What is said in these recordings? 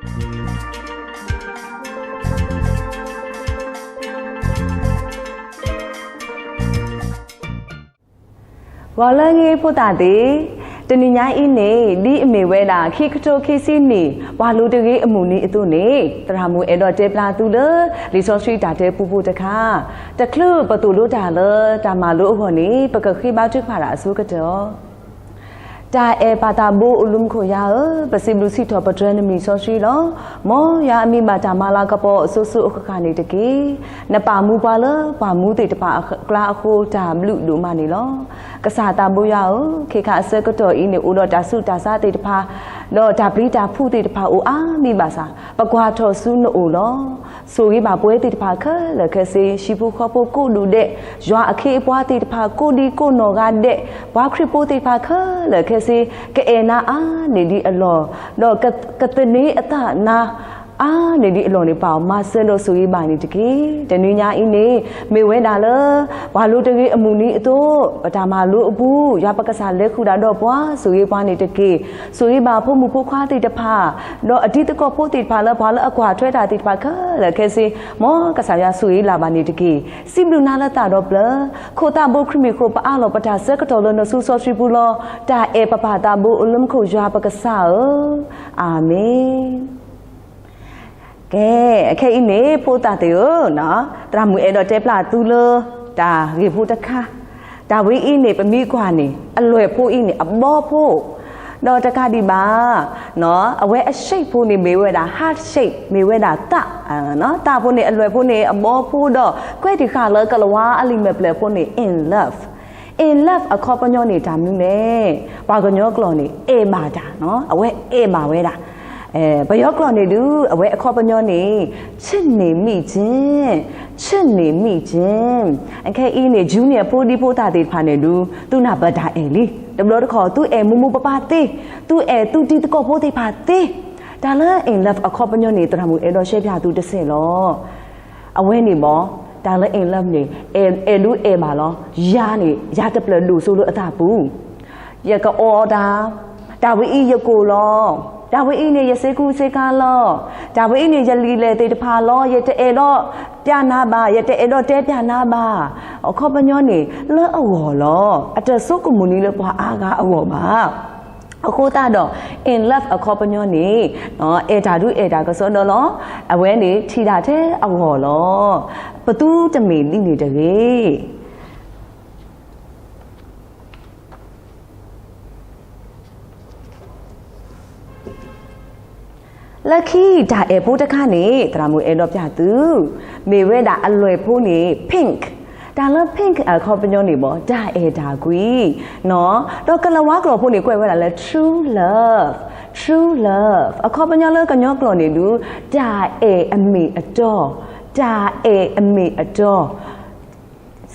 ဂီၤလၢအဂ့ၤဖိသၣ်သ့ၣ်, တနံၤညါအံၤန့ၣ် ဒ်အမ့ၢ်ဝဲဒၣ် ခံကထိခံဆံနံၣ် ပှၤလိၤတဂ့ၤအမုၢ်နံၤအသိးန့ၣ် သရၣ်မုၣ်အဲၣ်ဒိးတဲပျၢ်သုလၢ လံာ်စီဆှံတၢ်တဲပူဖိတခါ, တချုးပသိၣ်လိတၢ်လၢတၢ်မၤလိအဂီၢ်န့ၣ် ပကဃ့ဘါထုကဖၣ်တၢ်အဆိကတၢၢ်အီၤ. တၢ်အဲၣ်ပၢ်သးဘိအိၣ်လၢမူခိၣ်ယါဧၢ, ပစံးဘျုးစံးထီၣ်ပတြၢၤနမံၤစီဆှံလီၤ. မ်ယွၤအမံၤဘၣ်တၢ်မၤလၤကပီၤအစိၤစိၤအဃၣ်ဃၣ်န့ၣ်တက့ၢ်. နပာ်မူပှၤလၢပှၤမူသ့ၣ်တဖၣ်အကျါအဃိ တၢ်ဘျုးဒိၣ်မးန့ၣ်လီၤ. ကစၢ်သးဘိယွၤဧၢ, ခဲခါအဆၢကတီၢ်အံၤန့ၣ် အိၣ်ဒီးတၢ်ဆူးတၢ်ဆါသ့ၣ်တဖၣ်, ဒီးတၢ်ပျံၤတၢ်ဖုးသ့ၣ်တဖၣ်အိၣ်အါမံၤဘၣ်ဆၣ်, ပကွၢ်ထီၣ်ဆူနအိၣ်လီၤ. ဆိၣ်ဂ့ၤဘၣ်ပှၤသ့ၣ်တဖၣ်ခဲလၢာ်ခဲဆ့, ဟံၣ်ဖိဃီဖိကိးဒူၣ်ဒဲး, ယွၤအခ့အပှၤသ့ၣ်တဖၣ်ကိးဒံကိးနီၢ်ဂၤဒဲး, ပှၤခရံာ်ဖိသ့ၣ်တဖၣ်ခဲလၢာ်ခဲဆ့, ကအဲၣ်နၤအါန့ၢ်ဒံးအလီၢ်, ဒီးကသန့ၤအသးနၤ အါန့ၢ်ဒံးအလီၢ်န့ၣ် ပာ်အီၤမၤစၢၤဒီးဆိၣ်ဂ့ၤဘၣ်န့ၣ်တက့ၢ်. တနံၤညါအံၤန့ၣ် မ့ၢ်ဝဲဒၣ်လၢ ပှၤလိၤတဂ့ၤအမုၢ်နံၤအသိး, ပတၢ်မၤလိအပူၤ ယွၤပကစၢ်လဲၤဃုာ်ဒၣ်ဒီးပှၤ ဆိၣ်ဂ့ၤပှၤန့ၣ်တက့ၢ်. ဆိၣ်ဂ့ၤဘၣ်ဖိမုၣ်ဖိခွါသ့ၣ်တဖၣ်, ဒီးအတံၤသကိးဖိသ့ၣ်တဖၣ်လၢပှၤလၢအကွၢ်ထွဲတၢ်သ့ၣ်တဖၣ်ခဲလၢာ်ခဲဆ့, မ်ကစၢ်ယွၤဆိၣ်ဂ့ၤလၢ်ဘၣ်န့ၣ်တက့ၢ်. စံးဘျုးနၤလၢသးဒီဖျၢၣ်, ခိၣ်သးဘိခရံာ်မ့ၢ်ဃိ ပအးလီၤပတၢ်ဆၢကတီၢ်လၢနစုစီဆှံပူၤလီၤ. တၢ်အဲၣ်ပၢ်ပၢ်သးဘိအိၣ်လၢမူခိၣ်ယွၤပကစၢ်ဧၢ, အၤမ့ၣ်. ကဲ, အခဲအံၤန့ၣ် ဖိသၣ်သ့ၣ်ဧၢ, သရၣ်မုၣ်အဲၣ်ဒိးတဲပျၢ်သုလၢ တၢ်ဂ့ၢ်ဖိတခါ, တၢ်ဝဲအံၤန့ၣ် ပမ့ၢ်ကွၢ်န့ၣ် အလွဲၢ်ဖိအံၤန့ၣ် အဘီဖိ, ဒီးတကးဒံးဘၣ် အဝဲအ shape ဖိန့ၣ် မ့ၢ်ဝဲဒၣ် heart shape မ့ၢ်ဝဲဒၣ်သး, သးဖိန့ၣ် အလွဲၢ်ဖိန့ၣ် အဘီဖိဒီး ကွဲတံာ်ဃာ်လၢကလၤဝါအလံာ်မဲာ်ဖျၢၣ်ဖိန့ၣ် in love, in love အခီပညီန့ၣ် တၢ်မနုၤလဲၣ်. ပှၤကညီကျိာ်န့ၣ် အဲၣ်ဘၣ်တၢ်, အဝဲအဲၣ်ဘၣ်ဝဲဒၣ်. ပယီၤကျိာ်န့ၣ်ဒုး အဝဲအခီပညီန့ၣ် ချစ်နေမိခြင်း, ချစ်နေမိခြင်း. အခဲအံၤန့ၣ် junior ဖိဒံဖိသၣ်သ့ၣ်တဖၣ်န့ၣ်ဒုး သုနၢ်ပၢၢ်တၢ်အဲၣ်လံ. တဘျီတခီၣ် သုအဲၣ်မိၢ်မိၢ်ပၢ်ပၢ်သ့, သုအဲၣ်သုတံၤသကိးဖိသ့ၣ်တဖၣ်သ့. တၢ်လၢ in love အခီပညီန့ၣ် သရၣ်မုၣ်အဲၣ်ဒိးရှဲပျၢ်သုတစဲးလီၤ. အဝဲန့ၣ်ဘၣ်, တၢ်လၢ in love န့ၣ် အဲၣ်ဒုးအဲၣ်ဘၣ်လီၤ. ယၤန့ၣ် ယၤတဖျၢၣ်ဒိၣ်စိလၢအသးပူၤ, ယကအီၣ်တၢ်, တၢ်ဝဲအံၤယကိၢ်လီၤ, တၢ်ဝဲအံၤန့ၣ် ယစ့ကူစ့ကၤလီၤ, တၢ်ဝဲအံၤန့ၣ် ယလံာ်လဲၢ်သ့ၣ်တဖၣ်လီၤ, ယတအဲၣ်ဒိးပျၢ်နၤဘၣ်, ယတအဲၣ်ဒိးတဲပျၢ်နၤဘၣ်. အခီပညီန့ၣ် လၢအဂီၢ်လီၤ. အတဆိကမိၣ်န့ၢ်လၢပှၤအါဂၤအဂီၢ်ဘၣ်. အဃိသတးဒီး in love အခီပညီန့ၣ် အဲၣ်တၢ်ဒုးအဲၣ်တၢ်ကစီဒီလီၤ. အဝဲန့ၣ်ထံၣ်တၢ်ထဲအဂီၢ်လီၤ. ပသူတမ့ၢ်ဒ်န့ၣ်တဂ့ၤ. လၢခံတၢ်အဲၣ်ဖိတခါန့ၣ် သရၣ်မုၣ်အဲၣ်ဒိးပျၢ်သု, မ့ၢ်ဝဲဒၣ်အလွဲၢ်ဖိန့ၣ် pink. တၢ်လၢ pink အခီပညီန့ၣ်ဘၣ် တၢ်အဲၣ်တၢ်ကွံ, ဒီးကလၤဝါကျိာ်ဖိန့ၣ် ကွဲးဝဲဒၣ်လၢ true love, true love အခီပညီလၢကညီကျိာ်န့ၣ်ဒုး တၢ်အဲၣ်အမ့ၢ်အတီ, တၢ်အဲၣ်အမ့ၢ်အတီ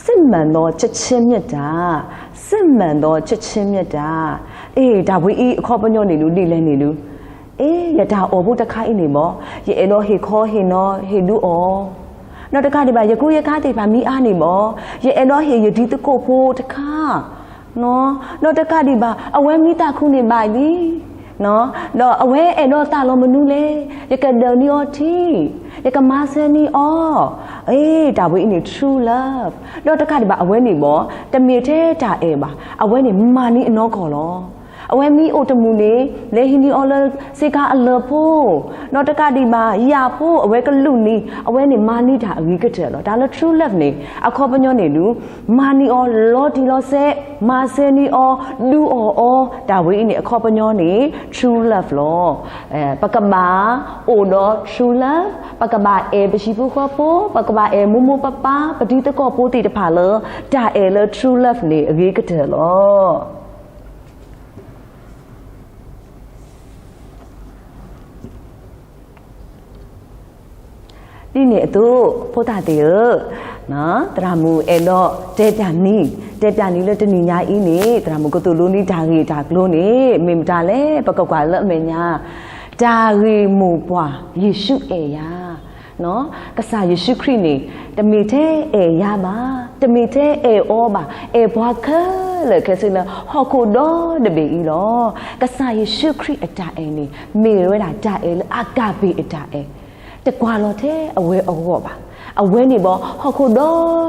စစ်မှန်သောချစ်ခြင်းမေတ္တာ, စစ်မှန်သောချစ်ခြင်းမေတ္တာ. အ့ တၢ်ဝဲအံၤအခီပညီန့ၣ်ဒုး ဒ်လဲၣ်န့ၣ်ဒုး, အ့ ယတၢ်အီၣ်ဖိတခါအံၤန့ၣ်ဘၣ်, ယအဲၣ်ဒိးဟ့ၣ်ခီဟ့ၣ်နီၤဟ့ၣ်ဒုးအီၤ, ဒီးတကးဒံးဘၣ် ယကူယကါသ့ၣ်တဖၣ်မံအါန့ၣ်ဘၣ်, ယအဲၣ်ဒိးဟ့ၣ်ယတံၤသကိးဖိတခါ, ဒီးတကးဒံးဘၣ် အဝဲမံသးခုန့ၣ်ဘၣ်လံ ဒီးအဝဲအဲၣ်ဒိးသးလီၤမနုၤလဲၣ်, ယကဒၢးန့ၢ်အီၤထံ, ယကမၤစၢၤန့ၢ်အီၤ, အ့ တၢ်ဝဲအံၤန့ၣ် true love. ဒီးတကးဒံးဘၣ် အဝဲန့ၣ်ဘၣ် တမ့ၢ်ထဲတၢ်အဲၣ်ဘၣ်, အဝဲန့ၣ်မၤန့ၢ်အနီၢ်ကီၢ်လီၤ. အဝဲမံအိၣ်တမုာ်န့ၣ် လဲၤဟံးန့ၢ်အီၤလၢစ့ကၤအလၢၢ်ဖိ, ဒီးတကးဒံးဘၣ် ယၢ်ဖိအဝဲကလူးန့ၣ် အဝဲန့ၣ်မၤန့ၢ်တၢ်အဂ့ၤကတၢၢ်လီၤ. တၢ်လၢ true love န့ၣ် အခီပညီန့ၣ်ဒုး မၤန့ၢ်အီၤလီၤတံၢ်လီၤဆဲး, မၤစၢၤန့ၢ်အီၤ, ဒုးအီၣ်အီၤ, တၢ်ဝဲအံၤန့ၣ် အခီပညီန့ၣ် true love လီၤ. ပကဘၣ်အိၣ်ဒီး true love, ပကဘၣ်အဲၣ်ပဟံၣ်ဖိဃီဖိ, ပကဘၣ်အဲၣ်မိၢ်မိၢ်ပၢ်ပၢ်, ပတံၤသကိးဖိသ့ၣ်တဖၣ်လၢ တၢ်အဲၣ်လၢ true love န့ၣ် အဂ့ၤကတၢၢ်လီၤ. ဒ်န့ၣ်အသိး ဖိသၣ်သ့ၣ်ဧၢ, သရၣ်မုၣ်အဲၣ်ဒိးတဲပၠးနံၤ, တဲပၠးနံၤလၢတနံၤညါအံၤန့ၣ် သရၣ်မုၣ်ကသိၣ်လိန့ၢ်တၢ်ဂ့ၢ်တၢ်ကျိၤန့ၣ် မ့ၢ်မတၤလဲၣ် ပကကွၢ်လၢအမဲာ်ညါ, တၢ်ဂ့ၢ်မိၢ်ပှၢ် ယ့ၣ်ၡူးအဲၣ်ယၤ ကစၢ်ယ့ၣ်ၡူးခရံာ်န့ၣ် တမ့ၢ်ထဲအဲၣ်ယၤဘၣ်, တမ့ၢ်ထဲအဲၣ်အီၤဘၣ်, အဲၣ်ပှၤခဲ ခဲလၢာ်ခဲဆ့လၢဟီၣ်ခိၣ်ဒီတဘ့ၣ်အံၤလီၤ. ကစၢ်ယ့ၣ်ၡူးခရံာ်အတၢ်အဲၣ်န့ၣ် မ့ၢ်ဝဲဒၣ်တၢ်အဲၣ်လၢအကၤပ့ၤအတၢ်အဲၣ်, တကွၢ်လီၤထဲအဝဲအဂီၢ်ဘၣ်. အဝဲန့ၣ်ဘၣ် ဟီၣ်ခိၣ်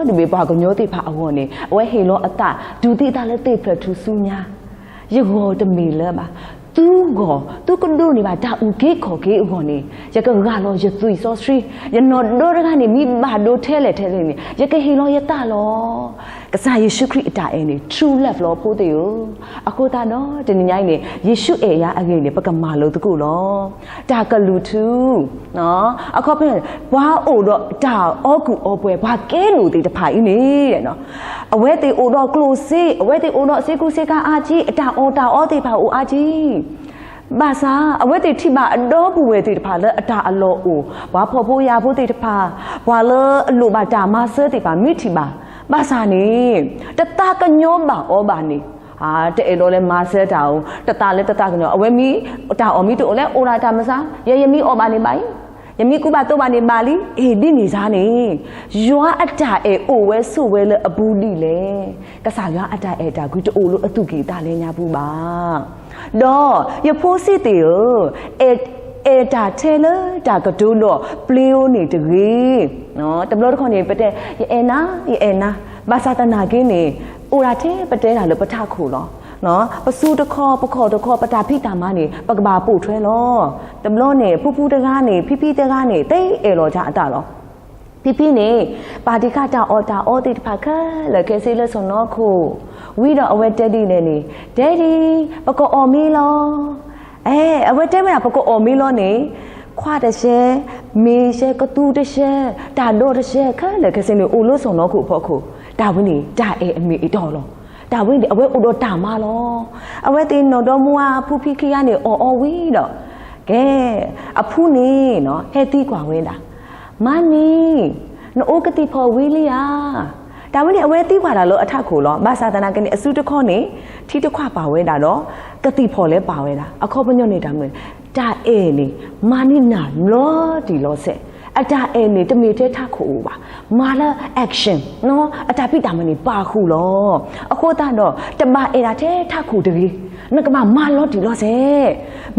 ဒီတဘ့ၣ်ပှၤကညီသ့ၣ်တဖၣ်အဂီၢ်န့ၣ် အဝဲဟ့ၣ်လီၤအသး တူၢ်သံသးလၢသ့ၣ်ဖျၢၣ်ထူၣ်စုညါ ယဂီၢ်တမ့ၢ်လၢၤဘၣ်. သုဂီၢ် သုကဒိးန့ၢ်ဘၣ်တၢ်အုၣ်က့ၤခီၣ်က့ၤအဂီၢ်န့ၣ် ယကဂၢ်လီၤယသွံၣ်စီဆှံ, ယနီၢ်ဒိတဂၤန့ၣ် မ့ၢ်ဘၣ်ဒိထဲလဲၣ်ထဲလဲၣ်န့ၣ် ယကဟ့ၣ်လီၤယသးလီၤ. ကစၢ်ယ့ၣ်ၡူးခရံာ်အတၢ်အဲၣ်န့ၣ် true love လီၤဖိသ့ၣ်ဧၢ. အဃိသတးဒီး တနံၤညါအံၤန့ၣ် ယ့ၣ်ၡူးအဲၣ်ယၤအဂ့ၢ်န့ၣ် ပကမၤလိသကိးလီၤ. တၢ်ကလုၢ်ထူ အခီပညီ ပှၤအိၣ်ဒီးတၢ်အီကူၣ်အီပှဲၤ ပှၤကဲဒိၣ်သ့ၣ်တဖၣ်အံၤန့ၣ် အဝဲသ့ၣ်အိၣ်ဒီးကျိၣ်စ့, အဝဲသ့ၣ်အိၣ်ဒီးစ့ကူစ့ကၤအါကံ, အတၢ်အီၣ်တၢ်အီသ့ၣ်တဖၣ်အိၣ်အါကံ. ဘၣ်ဆၣ် အဝဲသ့ၣ်ထံၣ်ဘၣ်အဒီပုၢ်ဝဲၢ်သ့ၣ်တဖၣ်လၢအတၢ်အလီၢ်အိၣ်, ပှၤဖှီၣ်ဖိယာ်ဖိသ့ၣ်တဖၣ်, ပှၤလၢအလိၣ်ဘၣ်တၢ်မၤစၢၤသ့ၣ်တဖၣ် မ့ၢ်ထံၣ်ဘၣ်, ဘၣ်ဆၣ်န့ၣ် တသးကညီၤဘၣ်အီၤဘၣ်န့ၣ် တအဲၣ်ဒိးလၢမၤစၢၤတၢ်ဧိၤ, တသးလၢတသးကညီၤ, အဝဲမ့ၢ်တၢ်အီၣ်မ့ၢ်တအိၣ်လၢ အိၣ်ဒၣ်တၢ်မၤစၢၤ, ယဲယမ့ၢ်အီၣ်ဘၣ်န့ၣ်ဘၣ်အံၤ, ယမ့ၢ်ကူဘၣ်သိးဘၣ်န့ၣ်ဘၣ်လံ, အ့ၣ် ဒ်န့ၣ်စ့ၢ်န့ၣ် ယွၤအတၢ်အဲၣ်အိၣ်ဝဲဆိးဝဲလၢအပူၤဒ်လဲၣ်. ကစၢ်ယွၤအတၢ်အဲၣ်တၢ်ကွံတအိၣ်လၢအသူၣ်ကံၢ်သးလဲညါပူၤဘၣ်. ဒီးယဖိဆံးသ့ၣ်ဧၢ, အဲၣ်တၢ်ထဲလၢတၢ်ကတိၤဒီးပျ့ၤဧိၤန့ၣ်တဂ့ၤ. တဘျီတခီၣ်န့ၣ် ပတဲ ယအဲၣ်နၤ, ယအဲၣ်နၤ, ဘၣ်ဆၣ်သနာ်က့န့ၣ် အိၣ်ဒၣ်ထဲပတဲတၢ်လၢပထးခိၣ်လီၤ. ပစူးတခီ ပခီၣ်တခီ ပတၢ်ဖံးတၢ်မၤန့ၣ် ပကဘၣ်ပိာ်ထွဲလီၤ. တဘျီန့ၣ် ဖုဖုတဂၤန့ၣ် ဖံဖံတဂၤန့ၣ် သ့အဲၣ်လီၤတၢ်အသးလီၤ. ဖံဖံန့ၣ် ပာ်တံၢ်ဃာ်တၢ်အီၣ်တၢ်အီသ့ၣ်တဖၣ်ခဲလၢာ်ခဲဆ့လၢစီၢ်နီၤခိၣ်, ဝံၤဒီးအဝဲတဲဒ်လဲၣ်န့ၣ်, တဲဒ် ပကအီၣ်မ့ၤလီၤ. အဲ အဝဲတဲဝဲဒၣ် ပကအီၣ်မ့ၤလီၤန့ၣ်, ခွါတရှဲ, မ့ၤရှဲ, ကသူတရှဲ, တၢ်ဒိးတရှဲ ခဲလၢာ်ခဲဆ့န့ၣ် အိၣ်လၢစီၢ်နီၤခိၣ်အဖီခိၣ်, တၢ်ဝဲန့ၣ် တၢ်အဲၣ်အမ့ၢ်အတီလီၤ. တၢ်ဝဲန့ၣ် အဝဲအိၣ်ဒီးတၢ်မၤလီၤ. အဝဲသ့ၣ်နီၢ်ဒီမါအဖုဖံခံဂၤန့ၣ် အီၣ်အီဝံၤဒီး ကဲ, အဖုန့ၣ် ဟဲသံကွၢ်ဝဲဒၣ်, မါနံၤ, နအိၣ်ကသံၣ်ဖီၣ်ဝံၤလံဧါ. တၢ်ဝဲန့ၣ် အဝဲသံကွၢ်တၢ်လၢအထးခိၣ်လီၤ. ဘၣ်ဆၣ်သနာ်က့န့ၣ် အစုတခီၣ်န့ၣ် ထံတခွးပာ်ဝဲဒၣ်ဒီး ကသံၣ်ဖီၣ်လဲၤပာ်ဝဲဒၣ်. အခီပညီန့ၣ်တၢ်မနုၤ, တၢ်အဲၣ်န့ၣ် မၤန့ၢ်နၤလီၤတံၢ်လီၤဆဲး. အတၢ်အဲၣ်န့ၣ် တမ့ၢ်ထဲထးခိၣ်အိၣ်ဘၣ်. မၤလၢ action အတၢ်ဖံးတၢ်မၤန့ၣ် ပာ်ဃုာ်လီၤ. အဃိသတးဒီး တဘၣ်အဲၣ်ဒၣ်ထဲထးခိၣ်တဂ့ၤ, နကဘၣ်မၤလီၤတံၢ်လီၤဆဲး,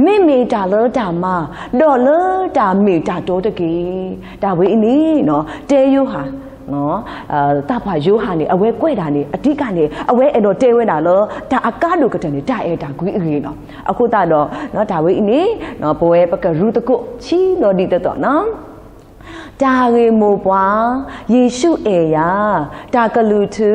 မ့မ့ၢ်တၢ်လၢတၢ်မၤ, ဒီးလၢတၢ်မ့ၢ်တၢ်တီတက့ၢ်. တၢ်ဝဲအံၤန့ၣ် တဲယိၤဟၣ်, သးပှၢ်ယိၤဟၣ်န့ၣ် အဝဲကွဲးဒၣ်န့ၣ် အတံကၢ်န့ၣ် အဝဲအဲၣ်ဒိးတဲဝဲဒၣ်လၢ တၢ်အကါဒိၣ်ကတၢၢ်န့ၣ် တၢ်အဲၣ်တၢ်ကွံအဂ့ၢ်လီၤ. အဃိသတးဒီး တၢ်ဝဲအံၤန့ၣ် ပဝဲပကရူသကိး ဆံးဒီးဒ်သိးသိး တၢ်ဂ့ၢ်မိၢ်ပှၢ်, ယ့ၣ်ၡူးအဲၣ်ယၤ, တၢ်ကလုၢ်ထူ,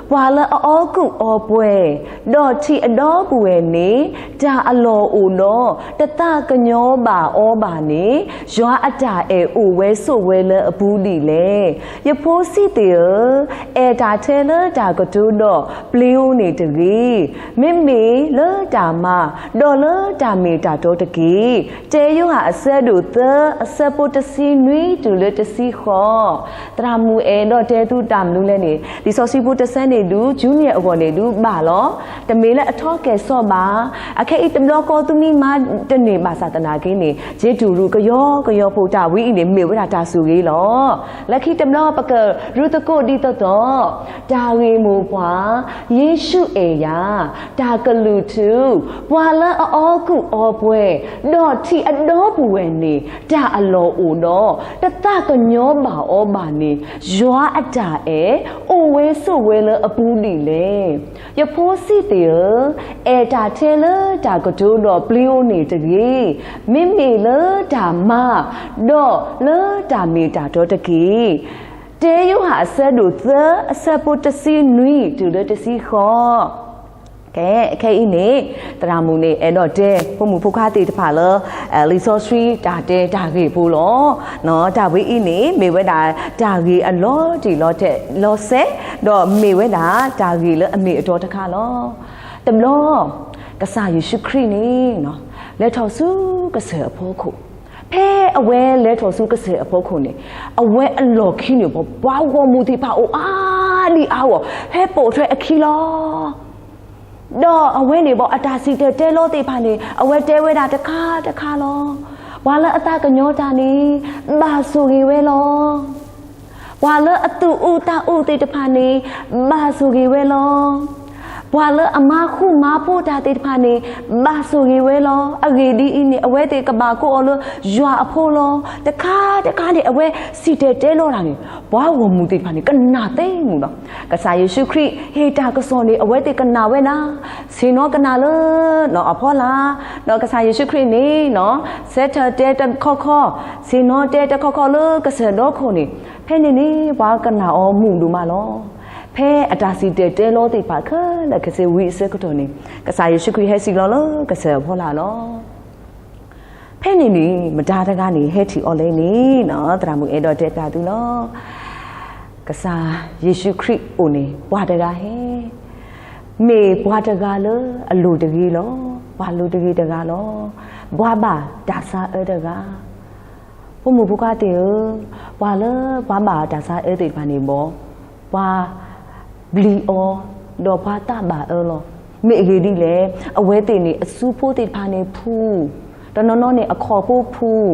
ပှၤလၢအအီကူၣ်အီပှဲၤ, ဒီးထံၣ်အဒီပုၢ်ဝဲၢ်န့ၣ် တၢ်အလီၢ်အိၣ်ဒီး တသးကညီၤဘၣ်အီၤဘၣ်န့ၣ်, ယွၤအတၢ်အဲၣ်အိၣ်ဝဲဆိးဝဲလၢအပူၤဒ်လဲၣ်. ယဖိဆံးသ့ၣ်ဧၢ, အဲၣ်တၢ်ထဲလၢတၢ်ကတိၤဒီးပျ့ၤဧိၤန့ၣ်တဂ့ၤ, မ့မ့ၢ်လၢတၢ်မၤ, ဒီးလၢတၢ်မ့ၢ်တၢ်တီတက့ၢ်. တဲယိၤဟၣ်အဆၢဒိၣ်သၢ အဆၢဖိတဆံနွံတုၤလၢတဆံဃိး. သရၣ်မုၣ်အဲၣ်ဒိးတဲသုတၢ်မနုၤလဲၣ်န့ၣ် လံာ်စီဆှံဖိတဆၢန့ၣ်ဒုး Junior အဂီၢ်န့ၣ်ဒုးဘၣ်လီၤ. တမ့ၢ်လၢအထီကဲၣ်ဆိးဘၣ်. အခဲအံၤတဘျီဃီသုမ့ၢ်မၤတန့ၢ်ဘၣ်ဆၣ်သနာ်က့န့ၣ် က့ၤတူၢ်ရူၢ်ကယီကယီဖိ တၢ်ဝဲအံၤန့ၣ် မ့ၢ်ဝဲဒၣ်တၢ်ဆိၣ်ဂ့ၤလီၤ. လၢခံတဘျီပကရူသကိးဒ်သိးသိး, တၢ်ဂ့ၢ်မိၢ်ပှၢ်, ယ့ၣ်ၡူးအဲၣ်ယၤ, တၢ်ကလုၢ်ထူ, ပှၤလၢအအီကူၣ်အီပှဲၤ, ဒီးထံၣ်အဒီပုၢ်ဝဲၢ်န့ၣ် တၢ်အလီၢ်အိၣ်ဒီး တသးကညီၤဘၣ်အီၤဘၣ်န့ၣ်, ယွၤအတၢ်အဲၣ် အိၣ်ဝဲဆိးဝဲလၢအပူၤဒ်လဲၣ်. ယဖိဆံးသ့ၣ်ဧၢ, အဲၣ်တၢ်ထဲလၢတၢ်ကတိၤဒီးပျ့ၤဧိၤန့ၣ်တဂ့ၤ, မ့မ့ၢ်လၢတၢ်မၤ, ဒီးလၢတၢ်မ့ၢ်တၢ်တီတက့ၢ်. တဲယိၤဟၣ်အဆၢဒိၣ်သၢ အဆၢဖိတဆံနွံတုၤလၢတဆံဃိး. ကဲ, ခဲအံၤန့ၣ် သရၣ်မုၣ်န့ၣ် အဲၣ်ဒိးတဲ ဖိမုၣ်ဖိခွါသ့ၣ်တဖၣ်လၢ လံာ်စီဆှံတၢ်တဲတၢ်ဂ့ၢ်ဖိလီၤ. တၢ်ဝဲအံၤန့ၣ် မ့ၢ်ဝဲဒၣ်တၢ်ဂ့ၢ်အလီၤတံၢ်လီၤဆဲး, ဒီးမ့ၢ်ဝဲဒၣ်တၢ်ဂ့ၢ်လၢအမ့ၢ်အတီတခါလီၤ. တဘျီ ကစၢ်ယ့ၣ်ၡူးခရံာ်န့ၣ် လဲၤထီၣ်ဆူကစၢၢ်အဖီခိၣ်, ဖဲအဝဲလဲၤထီၣ်ဆူကစၢၢ်အဖီခိၣ်န့ၣ် အဝဲအလီၢ်ခံန့ၣ် ပှၤဂီၢ်မုၢ်သ့ၣ်တဖၣ်အိၣ်အါဒံအါဂီၢ် ဟဲပိာ်ထွဲအခံလီၤ. ဒီးအဝဲန့ၣ်ဘၣ် အတၢ်စံၣ်တဲၤတဲလီၤသ့ၣ်တဖၣ်န့ၣ် အဝဲတဲဝဲဒၣ်တခါတခါလီၤ. ပှၤလၢအသးကညီၤတၢ်န့ၣ် ဘၣ်ဆိၣ်ဂ့ၤဝဲလီၤ. ပှၤလၢအသူၣ်အုးသးအုးသ့ၣ်တဖၣ်န့ၣ် ဘၣ်ဆိၣ်ဂ့ၤဝဲလီၤ. ပှၤလၢအမၤဃူမၤဖိးတၢ်သ့ၣ်တဖၣ်န့ၣ် ဘၣ်ဆိၣ်ဂ့ၤဝဲလီၤ. အဂ့ၢ်ဒ်အံၤန့ၣ် အဝဲသ့ၣ်ကဘၣ်ကိးအီၤလၢယွၤအဖိလီၤ. တခါတခါန့ၣ် အဝဲစံၣ်တဲၤတဲလီၤတၢ်န့ၣ် ပှၤဂီၢ်မုၢ်သ့ၣ်တဖၣ်န့ၣ် ကနၣ်သ့မူးလီၤ. ကစၢ်ယ့ၣ်ၡူးခရံာ်ဟ့ၣ်တၢ်ကစီၣ်န့ၣ် အဝဲသ့ၣ်ကနၣ်ဝဲဒၣ်, ဆ့ၣ်နီၤကနၣ်လၢအဖီလာ်, ဒီးကစၢ်ယ့ၣ်ၡူးခရံာ်န့ၣ် ဆၢထၢၣ်တဲတခီခီ, ဆ့ၣ်နီၤတဲတခီခီလၢကစၢၢ်ဒီခိၣ်န့ၣ်, ဖဲန့ၣ်န့ၣ် ပှၤကနၣ်အီၤမုာ်ဒိၣ်မးလီၤ. ဖဲအတၢ်စံၣ်တဲၤတဲလီၤသ့ၣ်တဖၣ်ခဲလၢာ်ခဲဆ့ဝံၤအဆၢကတီၢ်န့ၣ်, ကစၢ်ယ့ၣ်ၡူးခရံာ်ဟဲစံၣ်လီၤလၢကစၢၢ်အဖီလာ်လီၤ. ဖဲန့ၣ်န့ၣ် မတၤတဂၤန့ၣ် ဟဲထံၣ်အီၤလဲၣ်န့ၣ်, သရၣ်မုၣ်အဲၣ်ဒိးတဲပျးသုလီၤ. ကစၢ်ယ့ၣ်ၡူးခရံာ်အိၣ်န့ၣ် ပှၤတဂၤဟဲ, မ့ၢ်ပှၤတဂၤလၢအလိၤတဂ့ၤလီၤ. ပှၤလိၤတဂ့ၤတဂၤလီၤ. ပှၤဘၣ်တၢ်ဆါအၢတဂၤ. ဖိမုၣ်ဖိခွါသ့ၣ်ဧၢ, ပှၤလၢပှၤဘၣ်တၢ်ဆါအၢသ့ၣ်တဖၣ်န့ၣ်ဘီ, ပှၤဘျံးအီၤ, ဒီးပှၤသးဘၣ်အၢလီၤ. မ့ၢ်အဂ့ၢ်ဒ်လဲၣ်, အဝဲသ့ၣ်န့ၣ် အစုဖိသ့ၣ်တဖၣ်န့ၣ်ဖုၣ်, တနီၤနီၤန့ၣ်အခီၣ်ဖိဖုၣ်,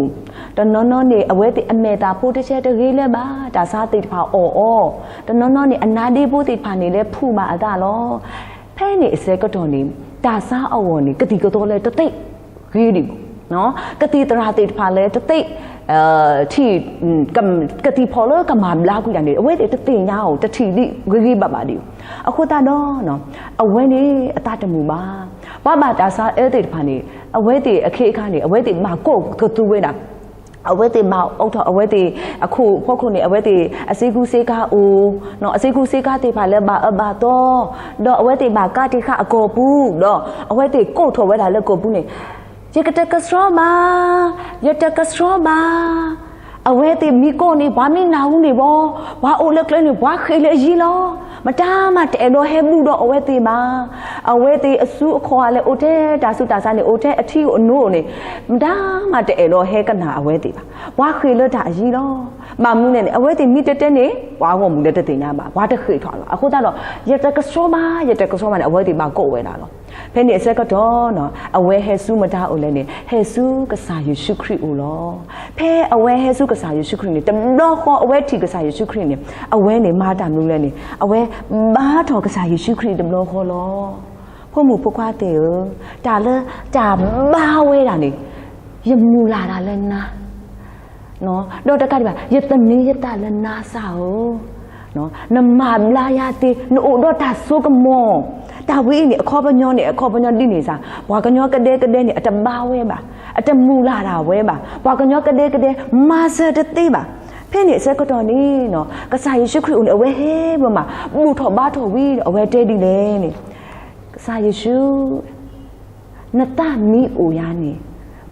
တနီၤနီၤန့ၣ် အဝဲသ့ၣ်အမဲာ်သၣ်ဖိတဆဲးတဂ့ၤလၢၤဘၣ်, တၢ်ဆါသ့ၣ်တဖၣ်အီၣ်အီၤ, တနီၤနီၤန့ၣ် အနါဒ့ဖိသ့ၣ်တဖၣ်န့ၣ်လၢဖုၣ်ဘၣ်အသးလီၤ. ဖဲန့ၣ်အဆၢကတီၢ်န့ၣ် တၢ်ဆါအဂီၢ်န့ၣ် ကသံၣ်ကသီလၢတသ့ၣ်ဂ့ၤဒံးဘၣ်. ကသံၣ်သရၣ်သ့ၣ်တဖၣ်လၢတသ့ၣ် ထံၣ် ကသံၣ်ဖီၣ်လၢကမၤဘျါကွံာ်တၢ်န့ၣ် အဝဲသ့ၣ်တသ့ၣ်ညါအီၤ တထံၣ်ဒံးဂ့ၤဂ့ၤဘၣ်ဘၣ်ဒံး. အဃိသတးဒီး အဝဲန့ၣ်အသးတမုာ်ဘၣ်. ပှၤဘၣ်တၢ်ဆါအၢသ့ၣ်တဖၣ်န့ၣ် အဝဲသ့ၣ်အခ့အခါန့ၣ် အဝဲသ့ၣ်ဘၣ်ကိးကသူဝဲဒၣ်, အဝဲသ့ၣ်ဘၣ်အိးထီၣ် အဝဲသ့ၣ်အခိၣ်ဖီခိၣ်န့ၣ် အဝဲသ့ၣ်အစ့ကူစ့ကၤအိၣ်, အစ့ကူစ့ကၤသ့ၣ်တဖၣ်လၢဘၣ်အၢဘၣ်သီ, ဒီးအဝဲသ့ၣ်ဘၣ်ကးတံာ်ဃာ်အကိာ်ပူၤ, ဒီးအဝဲသ့ၣ်ကိးထီၣ်ဝဲဒၣ်လၢကိာ်ပူၤန့ၣ်, ယကတကဆှီဘၣ်, ယတကဆှီဘၣ်. အဝဲသ့ၣ်မ့ၢ်ကိးန့ၣ် ပှၤမ့ၢ်နၢ်ဟူန့ၣ်ဘီ, ပှၤအိၣ်လၢကျဲန့ၣ် ပှၤဃ့ၢ်လၢယံၤလီၤ. မတၤမးတအဲၣ်ဒိးဟဲဘူၣ်ဒီးအဝဲသ့ၣ်ဘၣ်. အဝဲသ့ၣ်အစုအခီၣ်အလဲၤအိၣ်ထဲတၢ်ဆူးတၢ်ဆါန့ၣ် အိၣ်ထဲအထံအိၣ်နိန့ၣ်, မတၤမးတအဲၣ်ဒိးဟဲကနၣ်အဝဲသ့ၣ်ဘၣ်. ပှၤဃ့ၢ်လၢတၢ်အယံၤလီၤ. ဘၣ်မနုၤလဲၣ်န့ၣ် အဝဲသ့ၣ်မ့ၢ်တဲတဲန့ၣ် ပှၤဂီၢ်မုၢ်လၢတသ့ၣ်ညါဘၣ်, ပှၤတဃ့ၢ်ထီၣ်လီၤ. အဃိသတးဒီး ယတကဆှီဘၣ်, ယတကဆှီဘၣ်န့ၣ် အဝဲသ့ၣ်ဘၣ်ကိးဝဲဒၣ်လီၤ. ဖဲန့ၣ်အဆၢကတီၢ် အဝဲဟဲဆူမတၤအိၣ်လဲၣ်န့ၣ် ဟဲဆူကစၢ်ယ့ၣ်ၡူးခရံာ်အိၣ်လီၤ. ဖဲအဝဲဟဲဆူကစၢ်ယ့ၣ်ၡူးခရံာ်န့ၣ် တဘျီဃီအဝဲထံၣ်ကစၢ်ယ့ၣ်ၡူးခရံာ်န့ၣ် အဝဲန့ၣ်မၤတၢ်မနုၤလဲၣ်န့ၣ် အဝဲဘါထီၣ်ကစၢ်ယ့ၣ်ၡူးခရံာ်တဘျီဃီလီၤ. ဖိမုၣ်ဖိခွါသ့ၣ်ဧၢ, တၢ်လၢတၢ်ဘါဝဲဒၣ်န့ၣ် ယမုၢ်လၢ်တၢ်လၢနၤ ဒီးတကးဒံးဘၣ် ယသန့ၤယသးလၢနၤစၢ်ဧၢ, နမၤဘျါယၤသ့, နအိၣ်ဒီးတၢ်စိကမီၤ. တၢ်ဝဲအံၤန့ၣ် အခီပညီန့ၣ် အခီပညီဒ်န့ၣ်စ့ၢ်, ပှၤကညီကဒဲကဒဲန့ၣ် အတဘါဝဲဘၣ်, အတမုၢ်လၢ်တၢ်ဝဲဘၣ်, ပှၤကညီကဒဲကဒဲ မၤစၢၤတသ့ဘၣ်. ဖဲန့ၣ်အဆၢကတီၢ်န့ၣ် ကစၢ်ယ့ၣ်ၡူးခရံာ်အိၣ်န့ၣ် အဝဲဟဲဘၣ်မး ဘူၣ်ထီၣ်ဘါထီၣ်ဝံၤဒီး အဝဲတဲဒ်လဲၣ်န့ၣ်, ကစၢ်ယ့ၣ်ၡူး နသးမ့ၢ်အိၣ်ယၤန့ၣ်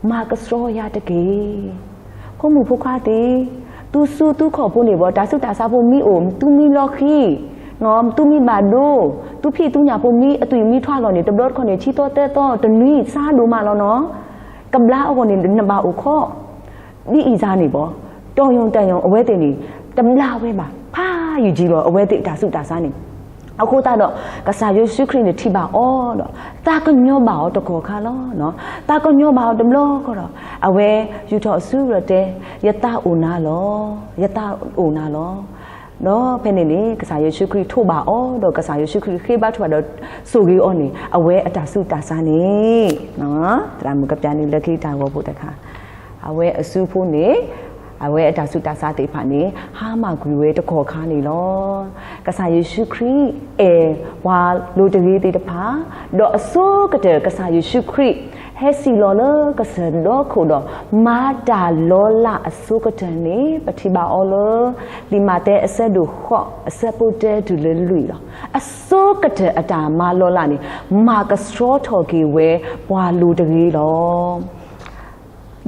မၤကဆှီယၤတက့ၢ်. ဖိမုၣ်ဖိခွါသ့ၣ်, သုစုသုခီၣ်ဖိန့ၣ်ဘီ တၢ်ဆူးတၢ်ဆါဖိမ့ၢ်အိၣ်, သုမ့ၢ်လီၤဃံၤ, သုမ့ၢ်ဘၣ်ဒိ, သုဖံးသုညၣ်ဖိမ့ၢ်အသွံၣ်မံထွါလီၤန့ၣ် တဘျီတခီၣ်န့ၣ် ဆံသီသၢသီတနွံစးဒိၣ်မးလီၤနီၤ. ကဘျါအဂီၢ်န့ၣ် နဘၣ်အိၣ်ခိး ဒ်အံၤစ့ၢ်န့ၣ်ဘီ, တီၢ်ယိၣ်တၢ်ယိၣ် အဝဲသ့ၣ်န့ၣ် တဘျါဝဲဘၣ်, ဖးယံာ်ယံာ်လီၤ အဝဲသ့ၣ်အတၢ်ဆူးတၢ်ဆါန့ၣ်. အဃိသတးဒီး ကစၢ်ယ့ၣ်ၡူးခရံာ်န့ၣ်ထံၣ်ဘၣ်အီၤဒီး သးကညီၤဘၣ်အီၤတကီၢ်ခါလီၤ. သးကညီၤဘၣ်အီၤတဘျီဃီဒီး အဝဲယူာ်ထီၣ်အစုဒီးတဲ, ယသးအိၣ်နၤလီၤ, ယသးအိၣ်နၤလီၤ. ဒီးဖဲန့ၣ်န့ၣ် ကစၢ်ယ့ၣ်ၡူးခရံာ်ထိးဘၣ်အီၤဒီး ကစၢ်ယ့ၣ်ၡူးခရံာ်ဃ့ဘါထုကဖၣ်ဒီး ဆိၣ်ဂ့ၤအီၤန့ၣ် အဝဲအတၢ်ဆူးတၢ်ဆါန့ၣ် သရၣ်မုၣ်ကပျၢ်န့ၣ်လၢခံတၢ်ဂီၤဖိတခါ, အဝဲအစုဖိန့ၣ် အဝဲအတၢ်ဆူးတၢ်ဆါသ့ၣ်တဖၣ်န့ၣ် ဟါမၢ်ကွံာ်ဝဲတကီၢ်ခါန့ၣ်လီၤ. ကစၢ်ယ့ၣ်ၡူးခရံာ်အဲၣ်ပှၤလိၤတဂ့ၤသ့ၣ်တဖၣ်, ဒီးအဆိကတၢၢ် ကစၢ်ယ့ၣ်ၡူးခရံာ် ဟဲစံၣ်လီၤလၢကစၢၢ်ဒီခိၣ်ဒီး မၤတၢ်လီၤလးအဆိကတၢၢ်န့ၣ် ပထံၣ်ဘၣ်အီၤလၢ လံာ်မးသဲအဆၢဒိၣ်ဃိး အဆၢဖိတၢတုၤလၢလွံၢ်လီၤ. အဆိကတၢၢ်အတၢ်မၤလီၤလးန့ၣ် မၤကဆှီထီၣ်က့ၤဝဲပှၤလိၤတဂ့ၤလီၤ.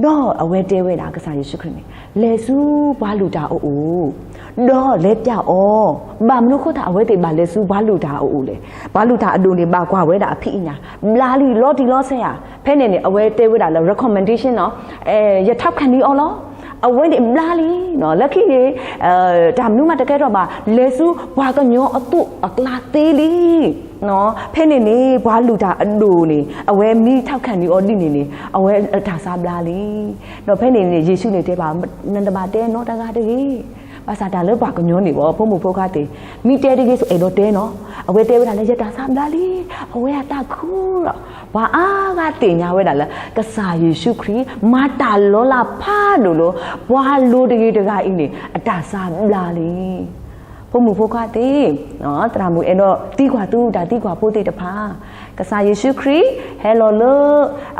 ဒီးအဝဲတဲဝဲဒၣ်ကစၢ်ယ့ၣ်ၡူးခရံာ်န့ၣ် လဲၤဆူပှၤလုၢ်တၢ်အအိၣ်, ဒီးလဲၤပျၢ်အီၤ, ဘၣ်မနုၤအဃိသတး အဝဲသ့ၣ်ဘၣ်လဲၤဆူပှၤလုၢ်တၢ်အအိၣ်လဲၣ်. ပှၤလုၢ်တၢ်အဒိၣ်န့ၣ် ဘၣ်ကွၢ်ဝဲဒၣ်အဖံးအညၣ်, ဘျါလံလီၤတံၢ်လီၤဆဲးဧါ. ဖဲန့ၣ်န့ၣ် အဝဲတဲဝဲဒၣ်လၢ recommendation နီၤ, ယထးခၣ်နံၤအီၤလီၤ. အဝဲန့ၣ်ဘျါလံ, လၢခံန့ၣ် တၢ်မနုၤမးတကဲထီၣ်ဘၣ်, လဲၤဆူပှၤကညီအသိးအကျါသ့လံ. ဖဲန့ၣ်န့ၣ် ပှၤလုၢ်တၢ်အဒိၣ်န့ၣ် အဝဲမ့ၢ်ထးခၣ်နံၤအီၤဒ်န့ၣ်န့ၣ် အဝဲအတၢ်ဆါဘျါလံ. ဒီးဖဲန့ၣ်န့ၣ် ယ့ၣ်ၡူးန့ၣ်တဲဘၣ်, နတဘၣ်တဲနီတဂၤတဂ့ၤ. ဘၣ်ဆၣ်တၢ်လၢပှၤကညီန့ၣ်ဘၣ် ဖိမုၣ်ဖိခွါသ့ၣ်, မ့ၢ်တဲတဂ့ၤဆိ အဲၣ်ဒိးတဲနီၤ, အဝဲတဲဝဲဒၣ်လၢ ယတၢ်ဆါဘျါလံ, အဝဲအတၢ်ခူၣ်လီၤ. ပှၤအါဂၤသ့ၣ်ညါဝဲဒၣ်လၢ ကစၢ်ယ့ၣ်ၡူးခရံာ် မၤတၢ်လီၤလးဖးဒိၣ်လၢ ပှၤလိၤတဂ့ၤတဂၤအံၤန့ၣ် အတၢ်ဆါဘျါလံ. ဖိမုၣ်ဖိခွါသ့ၣ်, သရၣ်မုၣ်အဲၣ်ဒိးသံကွၢ်သုတၢ်သံကွၢ်ဖိသ့ၣ်တဖၣ်, ကစၢ်ယ့ၣ်ၡူးခရံာ် ဟဲလီၤလၢ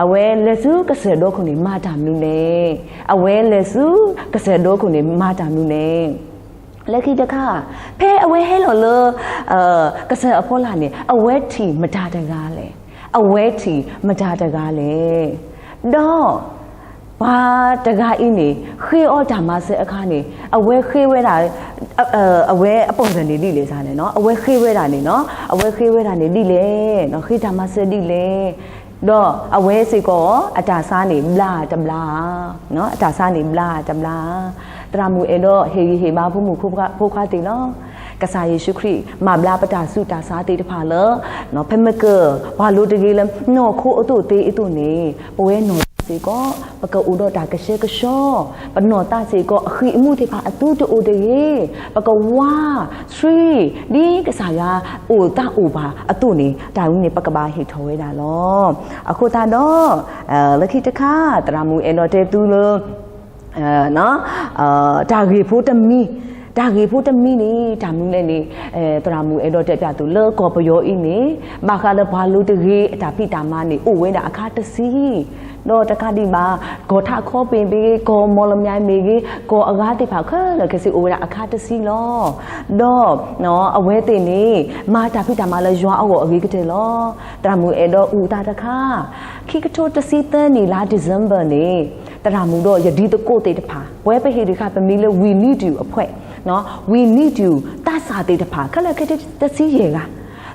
အဝဲလဲၤဆူကစၢၢ်ဒီခိၣ်န့ၣ် မၤတၢ်မနုၤလဲၣ်. အဝဲလဲၤဆူ ကစၢၢ်ဒီခိၣ်န့ၣ် မၤတၢ်မနုၤလဲၣ်. လၢခံတခါ, ဖဲအဝဲဟဲလီၤလၢ ကစၢၢ်အဖီလာ်န့ၣ် အဝဲထံၣ်မတၤတဂၤလဲၣ်. အဝဲထံၣ်မတၤတဂၤလဲၣ်. ဒီး ပှၤတဂၤအံၤန့ၣ် ဃ့အီၣ်တၢ်မၤစၢၤအခါန့ၣ် အဝဲဃ့ဝဲဒၣ် အဝဲအပိာ်စၢၤန့ၣ်ဒ်လဲၣ်န့ၣ်, အဝဲဃ့ဝဲဒၣ်န့ၣ်, အဝဲဃ့ဝဲဒၣ်န့ၣ်ဒ်လဲၣ်, ဃ့တၢ်မၤစၢၤဒ်လဲၣ်. ဒီးအဝဲစ့ၢ်ကီး အတၢ်ဆါန့ၣ်ဘျါတဘျါ, အတၢ်ဆါန့ၣ်ဘျါတဘျါ. သရၣ်မုၣ်အဲၣ်ဒိးဟ့ၣ်ဂံၢ်ဟ့ၣ်ဘါဖိမုၣ်ဖိခွါသ့ၣ်လီၤ. ကစၢ်ယ့ၣ်ၡူးခရံာ် မၤဘျါပတၢ်ဆူးတၢ်ဆါသ့ၣ်တဖၣ်လၢ ဖဲမ့ၢ်က ပှၤလိၤတဂ့ၤလၢနီၢ်ခိအသိးသ့အသိးန့ၣ် ပဝဲနီၢ်သးစ့ၢ်ကီး ပကအိၣ်ဒီးတၢ်ကဆှဲကဆှီ, ပနီၢ်သးစ့ၢ်ကီး အဃံအမူသ့ၣ်တဖၣ်အသူတအိၣ်တဂ့ၤ, ပကဝါဆှံ ဒ်ကစၢ်ယွၤအိၣ်သးအိၣ်ပှၤအသိးန့ၣ် တၢ်ဝဲန့ၣ် ပကဘၣ်ဟ့ၣ်ထီၣ်ဝဲဒၣ်လီၤ. အဃိသတးဒီး လၢခံတခါ သရၣ်မုၣ်အဲၣ်ဒိးတဲသုလၢ တၢ်ဂ့ၢ်ဖိတမံၤ, တၢ်ဂ့ၢ်ဖိတမံၤန့ၣ် တၢ်မနုၤလဲၣ်န့ၣ် သရၣ်မုၣ်အဲၣ်ဒိးတဲပျးသုလၢကီၢ်ပယီၤအံၤန့ၣ် ဘၣ်ဃးလၢပှၤလိၤတဂ့ၤအတၢ်ဖံးတၢ်မၤန့ၣ် အိၣ်ဝဲဒၣ်အခါတဆံ, ဒီးတကးဒံးဘၣ် ကီၢ်ထးခီပ့ၤမ့ၢ်ဂ့ၤ, ကီၢ်မီၣ်လမၠဲၣ်မ့ၢ်ဂ့ၤ, ကီၢ်အဂၤသ့ၣ်တဖၣ်ခဲလၢာ်ခဲဆ့အိၣ်ဝဲဒၣ်အခါတဆံလီၤ. ဒီး အဝဲသ့ၣ်န့ၣ် မၤတၢ်ဖံးတၢ်မၤလၢယွၤအဂီၢ်အဂ့ၤကတၢၢ်လီၤ. သရၣ်မုၣ်အဲၣ်ဒိးအုၣ်သးတခါ ခံကထိတဆံသၢနံၣ်လါ December န့ၣ် သရၣ်မုၣ်ဒီးယဒ်သကိးသ့ၣ်တဖၣ် ပဝဲပဟ့ၣ်ဒံးဃာ်ပမံၤလၢ We Need You အဖွဲ့, We Need You သးစၢ်သ့ၣ်တဖၣ် ခဲလၢာ်ခဲဆ့တဆံယဲၢ်ဂၤ,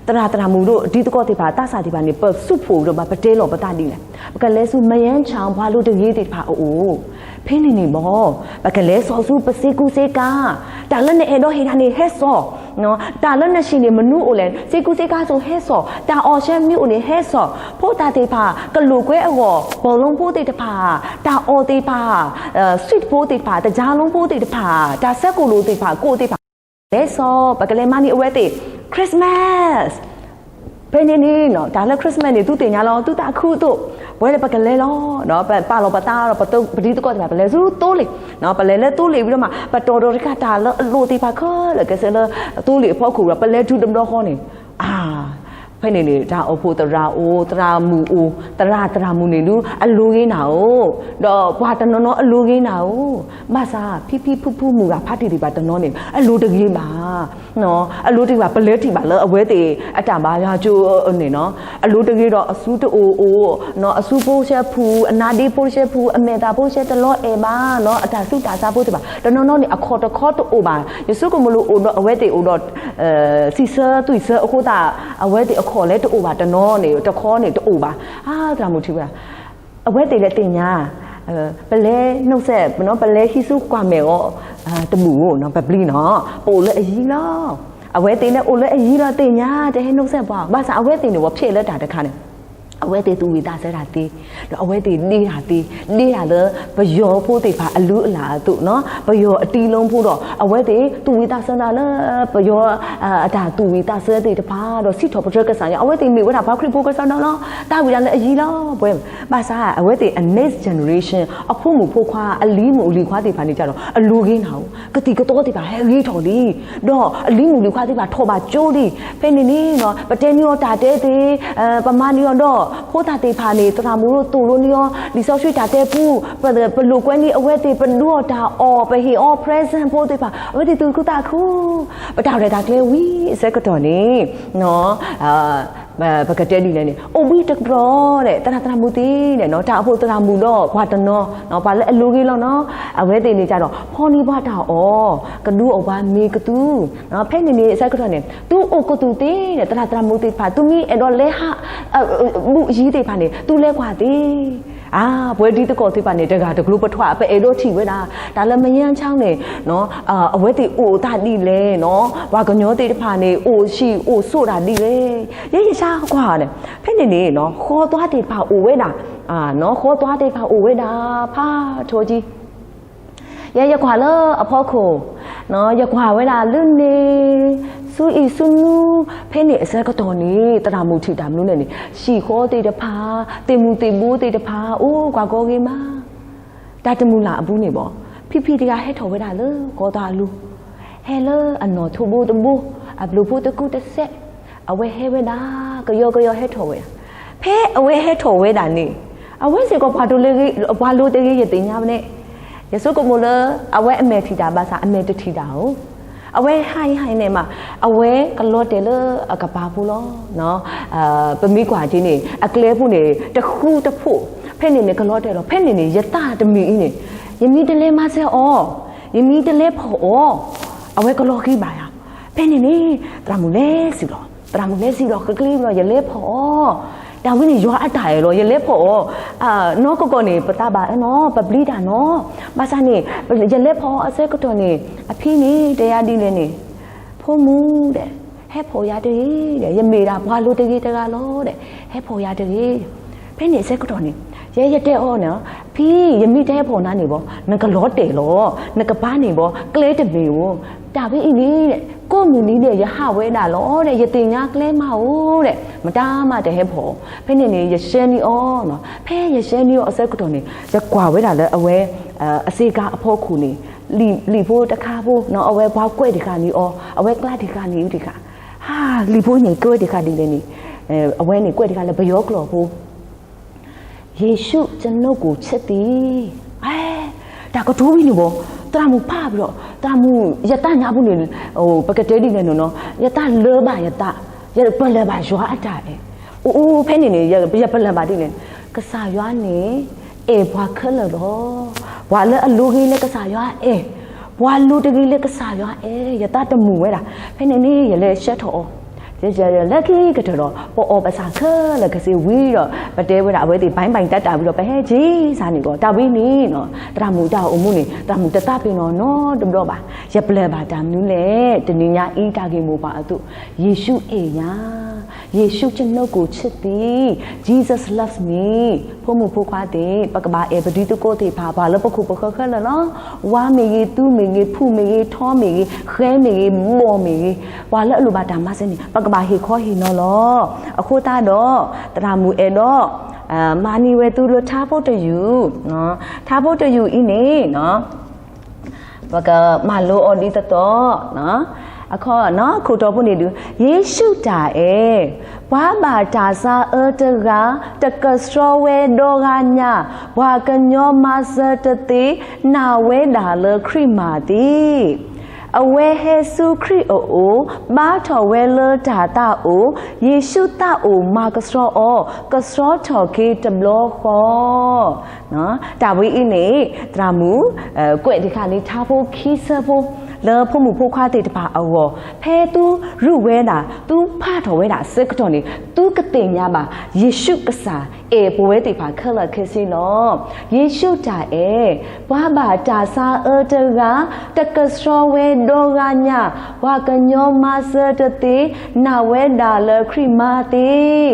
သရၣ်သရၣ်မုၣ်ဒီးဒ်သကိးသ့ၣ်တဖၣ် သးစၢ်သ့ၣ်တဖၣ်န့ၣ် ပသူၣ်ဖှိၣ်ဒီးဘၣ်ပတဲလီၤပသးဒ်လဲၣ်. ပကလဲၤဆူ မယဲၣ်ဆၣ် ပှၤလိၤတဂ့ၤသ့ၣ်တဖၣ်အအိၣ်, ဖဲန့ၣ်န့ၣ်ဘၣ် ပကလဲၤစိာ်ဆူပစ့ကူစ့ကၤ, တၢ်လၢနအဲၣ်ဒိးဟ့ၣ်တၢ်န့ၣ်ဟဲစိာ် တၢ်လၢနဟ့ၣ်န့ၣ်မနုၤအိၣ်လဲၣ်, စ့ကူစ့ကၤစိၤဟဲစိာ်, တၢ်အီၣ်ဆၢမနုၤအိၣ်န့ၣ်ဟဲစိာ်, ဖိသၣ်သ့ၣ်တဖၣ် ကလိာ်ကွဲအဂီၢ် ပီၣ်လိဖိသ့ၣ်တဖၣ်, တၢ်အီၣ်သ့ၣ်တဖၣ်, စံၣ်တဖိသ့ၣ်တဖၣ်, တကၠါလိဖိသ့ၣ်တဖၣ်, တၢ်ဆၢကိၣ်လိာ်သ့ၣ်တဖၣ် ကိၣ်သ့ၣ်တဖၣ်, လဲၤစိာ် ပကလဲၤမၤန့ၢ်အဝဲသ့ၣ် Christmas ဖဲန့ၣ်န့ၣ် တၢ်လၢ Christmas န့ၣ် သုသ့ၣ်ညါလီၤ သုသးခုအသိး, ပဝဲလၢပကလဲၤလီၤ, ပပာ်လီၤပသးဒီး ပဒ်သကိးသ့ၣ်တဖၣ် ပလဲၤဆူသိလ့ၣ်, ပလဲၤလၢသိလ့ၣ်ဝံၤဒီးမး ပတီၢ်ဒီးတခါတၢ်လၢအလိၣ်သ့ၣ်တဖၣ်ခဲလၢာ်ခဲဆ့လၢ သိလ့ၣ်အဖီခိၣ်ဒီး ပလဲၤတုၤတဘျီဃီန့ၣ်, အါ ဖဲန့ၣ်န့ၣ် တၢ်အိၣ်ဖှိၣ်သရၣ်အိၣ် သရၣ်မုၣ်အိၣ် သရၣ်သရၣ်မုၣ်န့ၣ်ဒုး အလိၤဂ့ၤနၤဧိၤ, ဒီးပှၤတနီၤနီၤအလိၤဂ့ၤနၤဧိၤ, ဘၣ်ဆၣ် ဖံဖံဖုဖုမုၢ်ဂၤဖးတံၢ်သ့ၣ်တဖၣ်တနီၤန့ၣ် အလိၤတဂ့ၤဘၣ် အလိၤတဂ့ၤဘၣ် ပလဲၤထံၣ်ဘၣ်လၢအဝဲသ့ၣ်အတၢ်ဘါယွၤကၠိန့ၣ်နီၤ, အလိၤတဂ့ၤဒီးအစုတအိၣ်အိၣ်, အစုဖိရှဲဖု, အနါဒ့ဖိရှဲဖု, အမဲာ်သၣ်ဖိရှဲတလီၤအဲၣ်ဘၣ်နီၤ, အတၢ်ဆူးတၢ်ဆါဖိသ့ၣ်တဖၣ် တနီၤနီၤန့ၣ် အခီၣ်တခီတအိၣ်ဘၣ်, ယဆိကမိၣ်လၢအိၣ်ဒီးအဝဲသ့ၣ်အိၣ်ဒီး စံးဆၢသွံၣ်ဆၢအဃိသတး အဝဲသ့ၣ်အခီၣ်လဲၤတအိၣ်ဘၣ် တနီၤန့ၣ် တခီန့ၣ်တအိၣ်ဘၣ်, အါ သရၣ်မုၣ်ထံၣ်ဝဲဒၣ် အဝဲသ့ၣ်လၢသ့ၣ်ညါ ပလဲၤ နှုတ်ဆက် ပလဲၤဟံးဆူကွၢ်မဲာ်အီၤ တဘူၣ်ဧိၤနီၤ ပပျံၤနီၤ ပအိၣ်လၢအယံၤလီၤ. အဝဲသ့ၣ်လၢအိၣ်လၢအယံၤဒီးသ့ၣ်ညါ တဟဲ နှုတ်ဆက် ပှၤ ဘၣ်ဆၣ်အဝဲသ့ၣ်န့ၣ် ပှၤဖျဲးလၢတၢ်တခါန့ၣ် အဝဲသ့ၣ်သူၣ်ဝံၣ်သးဆၢတၢ်သ့, ဒီးအဝဲသ့ၣ်ဒ့တၢ်သ့, ဒ့တၢ်လၢပယီၤဖိသ့ၣ်တဖၣ်အလုၢ်အလၢ်အသိးနီၤ, ပယီၤအတံၤလီၤဖိဒီး အဝဲသ့ၣ်သူၣ်ဝံၣ်သးဆၢတၢ်လၢ ပယီၤ အတၢ်သူၣ်ဝံၣ်သးဆၢသ့ၣ်တဖၣ် ဒီးစံးထီၣ်ပတြၢၤကစၢ်ယွၤ အဝဲသ့ၣ်မ့ၢ်ဝဲဒၣ်ပှၤခရံာ်ဖိကစၢ်ဒၣ်လီၤ. တၢ်ဝံၣ်ဒၣ်လၢအယံၤလီၤ ပှဲၤ, ဘၣ်ဆၣ်အဝဲသ့ၣ်အ next generation အဖိမုၣ်ဖိခွါ အလံၤမုၣ်လံၤခွါသ့ၣ်တဖၣ်န့ၣ်ကဒီး အလိၤဂ့ၤနၤဧိၤ, ကသံၣ်ကသီသ့ၣ်တဖၣ်ဟဲဂ့ၤထီၣ်လံ, ဒီးအလံၤမုၣ်လံၤခွါသ့ၣ်တဖၣ်ထီၣ်ဘၣ်ကၠိလံ. ဖဲန့ၣ်န့ၣ် ပတဲန့ၢ်အီၤတၢ်တဲသ့, ပမၤန့ၢ်အီၤဒီး ဖိသၣ်သ့ၣ်တဖၣ်န့ၣ် သရၣ်မုၣ်ရိသိၣ်လိန့ၢ်အီၤ လံာ်စီဆှံတၢ်တဲပူ, ပလိာ်ကွဲန့ၢ်အဝဲသ့ၣ် ပဒုးအီၣ်တၢ်အီၣ် ပဟ့ၣ်အီၤ present ဖိသ့ၣ်တဖၣ် အဝဲသ့ၣ်သူၣ်ခုသးခု, ပတၢ်ရဲၣ်တၢ်ကျဲၤဝံၤအဆၢကတီၢ်န့ၣ် ပကတဲဒ်လဲၣ်န့ၣ် အိၣ်ဘှံးတကြၢးဒီး သရၣ်သရၣ်မုၣ်သ့ၣ်န့ၣ် တၢ်အိၣ်ဖှိၣ်သရၣ်မုၣ်ဒီးပှၤတနီၤ ပှၤလၢအလိၤဂ့ၤလီၤနီၤ, အဝဲသ့ၣ်န့ၣ်ကဒီး ဖီၣ်န့ၢ်ပှၤတၢ်အီၣ် ကဒုးအီၣ်ပှၤမ့ၤကသူ, ဖဲန့ၣ်န့ၣ်အဆၢကတီၢ်န့ၣ် သုအိၣ်ကသူၣ်သ့န့ၣ် သရၣ်သရၣ်မုၣ်သ့ၣ်တဖၣ် သုမ့ၢ်အဲၣ်ဒိးလဲၤဟး ဘူးယံၤသ့ၣ်တဖၣ်န့ၣ် သုလဲၤကွၢ်သ့ အါ ပဝဲဒ်သကိးသ့ၣ်တဖၣ်န့ၣ် တဂၤတကျိၤပထွဲ ပအဲၣ်ဒိးထံၣ်ဝဲဒၣ် တၢ်လၢမယါဆါန့ၣ် အဝဲသ့ၣ်အိၣ်သးဒ်လဲၣ်နီၤ, ပှၤကညီသ့ၣ်တဖၣ်န့ၣ် အိၣ်ဆံးအိၣ်ဆိးတၢ်ဒ်လဲၣ်, ယဲယဆါကွၢ်န့ၣ် ဖဲန့ၣ်န့ၣ် ဃီသွါသ့ၣ်တဖၣ်အိၣ်ဝဲဒၣ်, ဃီသွါသ့ၣ်တဖၣ်အိၣ်ဝဲဒၣ် ဖးထီကံ ယဲယကွၢ်လၢအဖီခိၣ် ယကွၢ်ဝဲဒၣ်လၢန့ၣ် ဆူအံၤဆူနူ ဖဲန့ၣ်အဆၢကတီၢ်န့ၣ် သရၣ်မုၣ်ထံၣ်တၢ်မနုၤလဲၣ်န့ၣ် ဟံၣ်ဃီသ့ၣ်တဖၣ် သ့ၣ်မုၢ်သ့ၣ်ဘိသ့ၣ်တဖၣ် အိၣ်ကွၢ်ကီဂ့ၤမး တၢ်တမုာ်လၢ်အပူၤန့ၣ်ဘၣ် ဖံဖံတဂၤဟဲထီၣ်ဝဲဒၣ်လၢကီသီအလိၤ ဟဲလၢအနီၣ်ထိးဘိတဘိ အဘျုးဖိတကူတစဲး အဝဲဟဲဝဲဒၣ် ကယီကယီဟဲထီၣ်ဝဲဒၣ် ဖဲအဝဲဟဲထီၣ်ဝဲဒၣ်န့ၣ် အဝဲစ့ၢ်ကီးပှၤတဂ့ၤ ပှၤလိၤတဂ့ၤ ယသ့ၣ်ညါဝဲန့ၣ် ယဆိကမိၣ်လၢ အဝဲအမဲာ်ထံၣ်တၢ်ဘၣ်ဆၣ် အမဲာ်တထံၣ်တၢ်ဧိၤ အဝဲဟးယဟးန့ၣ်မး အဝဲကလီၤတဲာ်လၢအကပၤဖိလီၤ. ပမ့ၢ်ကွၢ်က့ၤန့ၣ် အကျဲဖိန့ၣ် တဃူတဖိး ဖဲန့ၣ်န့ၣ်ကလီၤတဲာ်လီၤ. ဖဲန့ၣ်န့ၣ် ယသးတမုာ်အံၤန့ၣ် ယမ့ၢ်တလဲၤမၤစၢၤအီၤ ယမ့ၢ်တလဲၤဖီၣ်အီၤ အဝဲကလီၤဃံၤဘၣ်ယၤ. ဖဲန့ၣ်န့ၣ် သရၣ်မုၣ်လဲၤစံၣ်လီၤ သရၣ်မုၣ်လဲၤစံၣ်လီၤ ဃ့ကျ့လီၤ ယလဲၤဖီၣ်အီၤ တၢ်ဝဲန့ၣ်ယွၤအတၢ်အဲၣ်လီၤ ယလဲၤဖီၣ်အီၤ နီၢ်ကီၢ်ကီၢ်န့ၣ် ပသးဘၣ်အၢနီၤ ပပျံၤတၢ်နီၤ ဘၣ်ဆၣ်န့ၣ် ယလဲၤဖီၣ်အီၤအဆၢကတီၢ်န့ၣ် အဖံန့ၣ် တဲယၤဒ်လဲၣ်န့ၣ် ဖိမုၣ်ဒီး ဟဲဖီၣ်ယၤတဂ့ၤဒီး ယမ့ၢ်ဒၣ်ပှၤလိၤတဂ့ၤတဂၤလီၤဒီး ဟဲဖီၣ်ယၤတဂ့ၤ. ဖဲန့ၣ်အဆၢကတီၢ်န့ၣ် ယဲယတဲအီၤန့ၣ် ဖံ ယမ့ၢ်တဟဲဖီၣ်နၤန့ၣ်ဘၣ် နကလီၤတဲာ်လီၤ နကပၤန့ၣ်ဘၣ် ကျဲတမ့ၢ်ဧိၤ တၢ်ဝဲအံၤန့ၣ် ကိးမုၢ်နံၤဒဲး ယဟးဝဲဒၣ်လီၤဒီး ယသ့ၣ်ညါကျဲမးဧိၤဒီး မတၤမးတဟဲဖီၣ်အီၤ ဖဲန့ၣ်န့ၣ် ယရှဲန့ၢ်အီၤ ဖဲယရှဲန့ၢ်အီၤအဆၢကတီၢ်န့ၣ် ယကွၢ်ဝဲဒၣ်လၢအဝဲ အစ့ကၤအဖီခိၣ်န့ၣ် လံာ်ဖိတခါဖိ အဝဲပှၤကွဲးတ့ၢ်ဃာ်န့ၢ်အီၤ အဝဲကျါတ့ၢ်ဃာ်န့ၢ်အီၤတ့ၢ်ဃာ် ဟါ လံာ်ဖိန့ၣ်ကွဲးတ့ၢ်ဃာ်ဒ်လဲၣ်န့ၣ် အဝဲန့ၣ်ကွဲးတ့ၢ်ဃာ်လၢပယီၤကျိာ်ဖိ ယေရှုကျွန်ုပ်ကိုချစ်သည် တၢ်ကတိၤဝံၤန့ၣ်ဘၣ် သရၣ်မုၣ်ဖးဘၣ်ဒီး သရၣ်မုၣ် ယသးညါပူၤန့ၣ် ပကတဲဒ်လဲၣ်န့ၣ်နီၤ ယသးလၢဘၣ်ယသး ယပလၢၢ်ဘၣ်ယွၤအတၢ်အဲၣ် အိၣ်ဖဲန့ၣ်န့ၣ် ယပလၢၢ်ဘၣ်ဒ်လဲၣ် ကစၢ်ယွၤန့ၣ် အဲၣ်ပှၤခဲလၢာ်လီၤ ပှၤလၢအလိၤဂ့ၤလၢကစၢ်ယွၤအဲၣ် ပှၤလိၤတဂ့ၤလၢကစၢ်ယွၤအဲၣ် ယသးတမုာ်ဝဲဒၣ် ဖဲန့ၣ်န့ၣ် ယလဲၤဆှၢထီၣ်အီၤ လၢခံကတၢၢ်ဒီး ပအီၣ်ပဆၣ်ခဲလၢာ်ခဲဆ့ဝံၤဒီး ပတဲဝဲဒၣ်အဝဲသ့ၣ် ဘၣ်ဘၣ်တၢ်တၢ်ဝံၤဒီး ပဟဲက့ၤစၢ်န့ၣ်ကီး တၢ်ဝံၤန့ၣ် သရၣ်မုၣ်တၢ်အိၣ်မူန့ၣ် သရၣ်မုၣ်တသးပ့ၤနီၣ်နီတဘျီဘၣ် ယပလၢၢ်ဘၣ်တၢ်မနုၤလဲၣ် တနံၤညါအံၤတၢ်ဂ့ၢ်မိၢ်ပှၢ်အသိး ယေရှုအဲၣ်ယၤ ယေရှုကျွန်ုပ်ကိုချစ်သည် Jesus loves me ဖိမုၣ်ဖိခွါသ့ၣ် ပကဘၣ်အဲၣ်ပတံၤသကိးသ့ၣ်တဖၣ် ပှၤလၢပခိၣ်ပဃၢၤခဲလၢာ်လီၤ ဝါမ့ၢ်ဂ့ၤ သူမ့ၢ်ဂ့ၤ ဖူမ့ၢ်ဂ့ၤ ထီမ့ၢ်ဂ့ၤ ဃဲမ့ၢ်ဂ့ၤ ဘီၣ်မ့ၢ်ဂ့ၤ ပှၤလၢအလိၣ်ဘၣ်တၢ်မၤစၢၤန့ၣ် ပကဘၣ်ဟ့ၣ်ခီဟ့ၣ်နီၤလီၤ အဃိသတးဒီး သရၣ်မုၣ်အဲၣ်ဒိး မၤန့ၢ်ဝဲသုလၢထါဖိတယုၢ် ထါဖိတယုၢ်အံၤန့ၣ် ပကမၤလိအီၤဒ်သိးသိး အခီ ခိၣ်တီဖိန့ၣ်ဒုး ယေရှုတာ်အဲၣ် ပှၤဘၣ်တၢ်ဆါအၢတဂၤ တကဆှီဝဲဒီဂၤညါ ပှၤကညီမၤစၢၤတသ့ နာ်ဝဲဒၣ်လၢခရံာ်မၤသ့ အဝဲဟဲဆူခရံာ်အအိၣ် ဘါထီၣ်ဝဲလၢတၢ်သးအိၣ် ယ့ၣ်ၡူးသးအိၣ်မၤကဆှီအီၤ ကဆှီထီၣ်က့ၤတဘျီဃီ တၢ်ဝဲအံၤန့ၣ် သရၣ်မုၣ် ကွဲးတ့ၢ်ဃာ်န့ၣ် ထါဖိခံဆၢဖိ လၢဖိမုၣ်ဖိခွါသ့ၣ်တဖၣ်အဂီၢ် ဖဲသုရူးဝဲဒၣ် သုဖးထီၣ်ဝဲဒၣ်အဆၢကတီၢ်န့ၣ် သုကသ့ၣ်ညါဘၣ် ယ့ၣ်ၡူးကစၢ်အဲၣ်ပဝဲသ့ၣ်တဖၣ်ခဲလၢာ်ခဲဆ့လီၤ. ယ့ၣ်ၡူးတၢ်အဲၣ် ပှၤဘၣ်တၢ်ဆါအၢတဂၤ တကဆှီဝဲဒီဂၤညါ ပှၤကညီမၤစၢၤတသ့ နာ်ဝဲဒၣ်လၢခရံာ်မၤသ့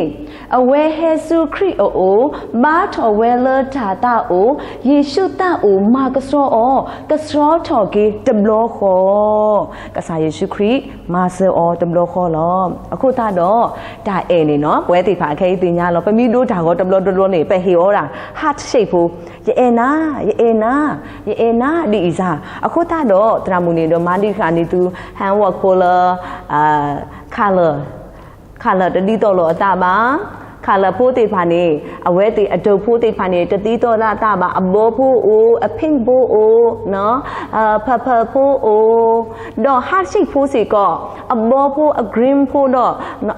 အဝဲဟဲဆူခရံာ်အအိၣ် ဘါထီၣ်ဝဲလၢတၢ်သးအိၣ် ယ့ၣ်ၡူးသးအိၣ်မၤကဆှီအီၤ ကဆှီထီၣ်က့ၤတဘျီဃီ ကစၢ်ယ့ၣ်ၡူးခရံာ်မၤစၢၤအီၤတဘျီဃီလီၤ. အဃိသတးဒီး တၢ်အဲၣ်န့ၣ်နီၤ ပဝဲသ့ၣ်တဖၣ်ခဲအံၤသ့ၣ်ညါလီၤ. ပမ့ၢ်ဒိတၢ်ဂီၤတဘျီတဘျီန့ၣ် ပဟ့ၣ်အီၤဒၣ် heart shape ဖိ ယအဲၣ်နၤ ယအဲၣ်နၤ ယအဲၣ်နၤ ဒ်အံၤစ့ၢ်. အဃိသတးဒီး သရၣ်မုၣ်န့ၣ်ဒီးမၤဒံးဃာ်န့ၢ်သု handwork ဖိလၢ color color တဒ်သိးလိာ်အသးဘၣ်. color ဖိသ့ၣ်တဖၣ်န့ၣ် အဝဲသ့ၣ်အဒုးဖိသ့ၣ်တဖၣ်န့ၣ် တဒ်သိးလိာ်အသးဘၣ်. အဘီဖိအိၣ် အ pink ဖိအိၣ် purple ဖိအိၣ် ဒီး heart shape ဖိစ့ၢ်ကီး အဘီဖိ အ green ဖိဒီး